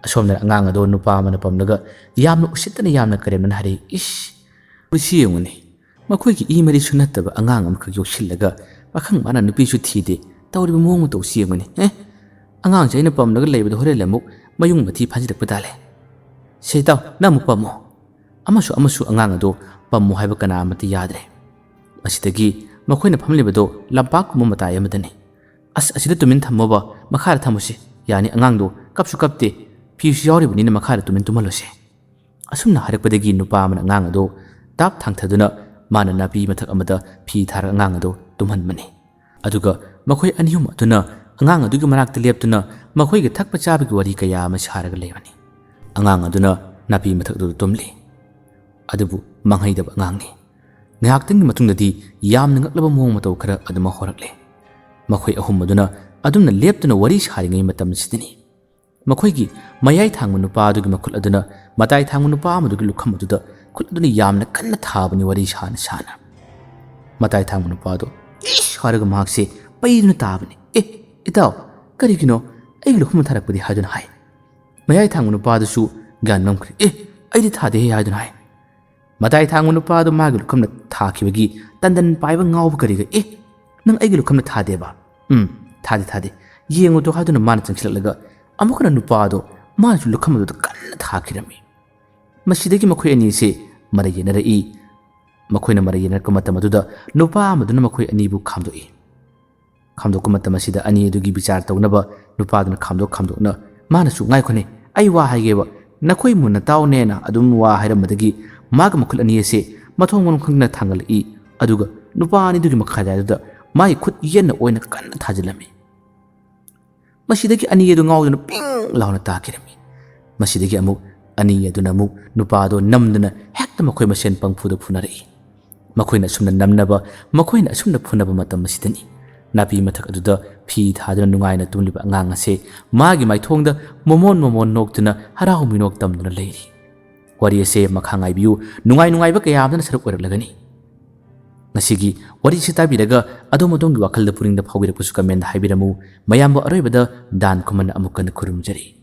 ꯑꯁꯣꯝꯗꯅ ꯑꯉꯥꯡ ꯑꯗꯣ ꯅꯨꯄꯥ ꯑꯃꯅ ꯄꯝꯂꯒ ꯌꯥꯝꯅ ꯎꯁꯤꯠꯇꯅ, ꯌꯥꯝꯅ ꯀꯔꯦꯝꯅꯅ ꯍꯥꯏꯔꯛꯏ, "ꯏꯁ, ꯃꯁꯤ ꯌꯦꯡꯉꯨꯅꯦ, ꯃꯈꯣꯏꯒꯤ ꯏ ꯃꯔꯤꯁꯨ ꯅꯠꯇꯕ ꯑꯉꯥꯡ ꯑꯃꯈꯛ ꯌꯣꯛꯁꯤꯜꯂꯒ ꯄꯥꯈꯪ ꯃꯥꯅ ꯅꯨꯄꯤꯁꯨ ꯊꯤꯗꯦ, ꯇꯧꯔꯤꯕ ꯃꯑꯣꯡ ꯃꯇꯧꯁꯤ ꯌꯦꯡꯉꯨꯅꯦ꯫ ꯑꯦ, ꯑꯉꯥꯡꯁꯦ ꯑꯩꯅ ꯄꯝꯂꯒ ꯂꯩꯕꯗ ꯍꯣꯔꯦꯟ ꯑꯃꯨꯛ ꯃꯌꯨꯡ ꯃꯊꯤ ꯐꯥꯖꯤꯜꯂꯛꯄ ꯇꯥꯔꯦ꯫ ꯁꯦ ꯏꯇꯥꯎ, ꯅꯪ ꯑꯃꯨꯛ ꯄꯝꯃꯣ"꯫ ꯑꯃꯁꯨ ꯑꯃꯁꯨ ꯑꯉꯥꯡ ꯑꯗꯣ ꯄꯝꯃꯨ ꯍꯥꯏꯕ ꯀꯅꯥ ꯑꯃꯠꯇ ꯌꯥꯗ꯭ꯔꯦ꯫ ꯃꯁꯤꯗꯒꯤ ꯃꯈꯣꯏꯅ ꯐꯝꯂꯤꯕꯗꯣ ꯂꯝꯄꯥꯛꯀꯨꯝꯕ ꯃꯇꯥꯏ ꯑꯃꯗꯅꯤ꯫ "ꯑꯁ, ꯑꯁꯤꯗ ꯇꯨꯃꯤꯟ ꯊꯝꯃꯣꯕ, ꯃꯈꯥꯗ ꯊꯝꯃꯨꯁꯤ꯫ ꯌꯥꯅꯤ, ꯑꯉꯥꯡꯗꯣ ꯀꯞꯁꯨ ꯀꯞꯇꯦ, ꯐꯤꯁꯨ ꯌꯥꯎꯔꯤꯕꯅꯤꯅ ꯃꯈꯥꯗ ꯇꯨꯃꯤꯟ ꯇꯨꯝꯍꯜꯂꯨꯁꯦ"꯫ ꯑꯁꯨꯝꯅ ꯍꯥꯏꯔꯛꯄꯗꯒꯤ ꯅꯨꯄꯥ ꯑꯃꯅ ꯑꯉꯥꯡ ꯑꯗꯣ ꯇꯥꯞ ꯊꯥꯡꯊꯗꯨꯅ ꯃꯥꯅ ꯅꯥꯄꯤ ꯃꯊꯛ ꯑꯃꯗ ꯐꯤ ꯊꯥꯔꯒ ꯑꯉꯥꯡ ꯑꯗꯣ ꯇꯨꯝꯍꯟꯕꯅꯤ꯫ ꯑꯗꯨꯒ ꯃꯈꯣꯏ ꯑꯅꯤ ꯑꯍꯨꯝ ꯑꯗꯨꯅ ꯑꯉꯥꯡ ꯑꯗꯨꯒꯤ ꯃꯅꯥꯛꯇ ꯂꯦꯞꯇꯨꯅ ꯃꯈꯣꯏꯒꯤ ꯊꯛꯄ ꯆꯥꯕꯒꯤ ꯋꯥꯔꯤ ꯀꯌꯥ ꯑꯃ ꯁꯥꯔꯒ ꯂꯩꯕꯅꯤ꯫ ꯑꯉꯥꯡ ꯑꯗꯨꯅ ꯅꯥꯄꯤ ꯃꯊꯛ ꯑꯗꯨꯗ ꯇꯨꯝꯂꯤ꯫ ꯑꯗꯨꯕꯨ ꯃꯥꯡꯍꯩꯗꯕ ꯑꯉꯥꯡꯅꯤ꯫ ꯉꯥꯏꯍꯥꯛꯇꯪꯒꯤ ꯃꯇꯨꯡꯗꯗꯤ ꯌꯥꯝꯅ ꯉꯛꯂꯕ ꯃꯑꯣꯡ ꯃꯇꯧ ꯈꯔ ꯑꯗꯨꯃꯛ ꯍꯧꯔꯛꯂꯦ꯫ ꯃꯈꯣꯏ ꯑꯍꯨꯝ ꯑꯗꯨꯅ ꯑꯗꯨꯝꯅ ꯂꯦꯞꯇꯨꯅ ꯋꯥꯔꯤ ꯁꯥꯔꯤꯉꯩ ꯃꯇꯝꯁꯤꯗꯅꯤ ꯃꯈꯣꯏꯒꯤ ꯃꯌꯥꯏ ꯊꯥꯡꯕ ꯅꯨꯄꯥ ꯑꯗꯨꯒꯤ ꯃꯈꯨꯠ ꯑꯗꯨꯅ ꯃꯇꯥꯏ ꯊꯥꯡꯕ ꯅꯨꯄꯥ ꯑꯃꯗꯨꯒꯤ ꯂꯨꯈꯝ ꯑꯗꯨꯗ ꯈꯨꯠ ꯑꯗꯨꯅ ꯌꯥꯝꯅ ꯀꯟꯅ ꯊꯥꯕꯅꯤ ꯋꯥꯔꯤ ꯁꯥꯅ ꯁꯥꯅ꯫ ꯃꯇꯥꯏ ꯊꯥꯡꯕ ꯅꯨꯄꯥ ꯑꯗꯨ "ꯏꯁ" ꯍꯥꯏꯔꯒ ꯃꯍꯥꯛꯁꯦ ꯄꯩꯗꯨꯅ ꯇꯥꯕꯅꯤ꯫ "ꯑꯦ, ꯏꯇꯥꯎ, ꯀꯔꯤꯒꯤꯅꯣ ꯑꯩꯒꯤ ꯂꯨꯈꯝ ꯊꯥꯔꯛꯄꯗꯤ?" ꯍꯥꯏꯗꯨꯅ ꯍꯥꯏ꯫ ꯃꯌꯥꯏ ꯊꯥꯡꯕ ꯅꯨꯄꯥ ꯑꯗꯨꯁꯨ ꯒ꯭ꯌꯥꯟ ꯃꯝꯈ꯭ꯔꯦ꯫ "ꯑꯦ, ꯑꯩꯗꯤ ꯊꯥꯗꯦꯍꯦ" ꯍꯥꯏꯗꯨꯅ ꯍꯥꯏ꯫ ꯃꯇꯥꯏ ꯊꯥꯡꯕ ꯅꯨꯄꯥ ꯑꯗꯨ ꯃꯥꯒꯤ ꯂꯨꯈꯝꯅ ꯊꯥꯈꯤꯕꯒꯤ ꯇꯟꯗꯟ ꯄꯥꯏꯕ ꯉꯥꯎꯕ ꯀꯔꯤꯒ, "ꯑꯦ, ꯅꯪ ꯑꯩꯒꯤ ꯂꯨꯈꯝꯅ ꯊꯥꯗꯦꯕ? ꯎꯝ, ꯊꯥꯗꯦ, ꯊꯥꯗꯦ꯫ ꯌꯦꯡꯉꯨꯗꯣ" ꯍꯥꯏꯗꯨꯅ ꯃꯥꯅ ꯆꯪꯁꯤꯜꯂꯛꯂꯒ ꯑꯃꯨꯛ ꯍꯟꯅ ꯅꯨꯄꯥ ꯑꯗꯣ ꯃꯥꯅꯁꯨ ꯂꯨꯈꯝ ꯑꯗꯨꯗ ꯀꯟꯅ ꯊꯥꯈꯤꯔꯝꯃꯤ꯫ ꯃꯁꯤꯗꯒꯤ ꯃꯈꯣꯏ ꯑꯅꯤꯁꯦ ꯃꯔꯩ ꯌꯦꯠꯅꯔꯛꯏ꯫ ꯃꯈꯣꯏꯅ ꯃꯔꯩ ꯌꯦꯠꯅꯔꯛꯄ ꯃꯇꯝ ꯑꯗꯨꯗ ꯅꯨꯄꯥ ꯑꯃꯗꯨꯅ ꯃꯈꯣꯏ ꯑꯅꯤꯕꯨ ꯈꯥꯝꯗꯣꯛꯏ꯫ ꯈꯥꯝꯗꯣꯛꯄ ꯃꯇꯝ ꯑꯁꯤꯗ ꯑꯅꯤ ꯑꯗꯨꯒꯤ ꯕꯤꯆꯥꯔ ꯇꯧꯅꯕ ꯅꯨꯄꯥꯗꯨꯅ ꯈꯥꯝꯗꯣꯛ ꯈꯥꯝꯗꯣꯛꯅ ꯃꯥꯅꯁꯨ, "ꯉꯥꯏꯈꯣꯅꯦ, ꯑꯩ ꯋꯥ ꯍꯥꯏꯒꯦꯕ, ꯅꯈꯣꯏ ꯃꯨꯟꯅ ꯇꯥꯎꯅꯦꯅ" ꯑꯗꯨꯝ ꯋꯥ ꯍꯥꯏꯔꯝꯕꯗꯒꯤ ꯃꯥꯒꯤ ꯃꯈꯨꯠ ꯑꯅꯤ ꯑꯁꯦ ꯃꯊꯣꯡ ꯃꯔꯝ ꯈꯪꯗꯅ ꯊꯥꯡꯒꯠꯂꯛꯏ꯫ ꯑꯗꯨꯒ ꯅꯨꯄꯥ ꯑꯅꯤꯗꯨꯒꯤ ꯃꯈꯥꯗꯥꯏꯗꯨꯗ ꯃꯥꯒꯤ ꯈꯨꯠ ꯌꯦꯠꯅ ꯑꯣꯏꯅ ꯀꯟꯅ ꯊꯥꯖꯤꯜꯂꯝꯃꯤ꯫ ꯃꯁꯤꯗꯒꯤ ꯑꯅꯤ ꯑꯗꯨ ꯉꯥꯎꯗꯨꯅ ꯄꯤꯡ ꯂꯥꯎꯅ ꯇꯥꯈꯤꯔꯝꯃꯤ꯫ ꯃꯁꯤꯗꯒꯤ ꯑꯃꯨꯛ ꯑꯅꯤ ꯑꯗꯨꯅ ꯑꯃꯨꯛ ꯅꯨꯄꯥꯗꯣ ꯅꯝꯗꯨꯅ ꯍꯦꯛꯇ ꯃꯈꯣꯏ ꯃꯁꯦꯟ ꯄꯪꯐꯨꯗ ꯐꯨꯅꯔꯛꯏ꯫ ꯃꯈꯣꯏꯅ ꯑꯁꯨꯝꯅ ꯅꯝꯅꯕ, ꯃꯈꯣꯏꯅ ꯑꯁꯨꯝꯅ ꯐꯨꯅꯕ ꯃꯇꯝ ꯑꯁꯤꯗꯅꯤ ꯅꯥꯄꯤ ꯃꯊꯛ ꯑꯗꯨꯗ ꯐꯤ ꯊꯥꯗꯨꯅ ꯅꯨꯡꯉꯥꯏꯅ ꯇꯨꯝꯂꯤꯕ ꯑꯉꯥꯡ ꯑꯁꯦ ꯃꯥꯒꯤ ꯃꯥꯏꯊꯣꯡꯗ ꯃꯣꯃꯣꯟ ꯃꯣꯃꯣꯟ ꯅꯣꯛꯇꯨꯅ ꯍꯔꯥꯎ ꯃꯤꯅꯣꯛ ꯇꯝꯗꯨꯅ ꯂꯩꯔꯤ꯫ ꯋꯥꯔꯤ ꯑꯁꯦ ꯃꯈꯥ ꯉꯥꯏꯕꯤꯌꯨ꯫ ꯅꯨꯡꯉꯥꯏ ꯅꯨꯡꯉꯥꯏꯕ ꯀꯌꯥ ꯑꯃꯅ ꯁꯔꯨꯛ ꯑꯣꯏꯔꯛꯂꯒꯅꯤ꯫ ꯉꯁꯤꯒꯤ ꯋꯥꯔꯤꯁꯤ ꯇꯥꯕꯤꯔꯒ ꯑꯗꯣꯝ ꯑꯗꯣꯝꯒꯤ ꯋꯥꯈꯜꯗ ꯄꯨꯛꯅꯤꯡꯗ ꯐꯥꯎꯕꯤꯔꯛꯄꯁꯨ ꯀꯃꯦꯟꯗ ꯍꯥꯏꯕꯤꯔꯝꯃꯨ꯫ ꯃꯌꯥꯝꯕꯨ ꯑꯔꯣꯏꯕꯗ ꯗꯥꯟ ꯈꯨꯃꯟꯅ ꯑꯃꯨꯛ ꯀꯟꯅ ꯈꯨꯔꯨꯝꯖꯔꯤ꯫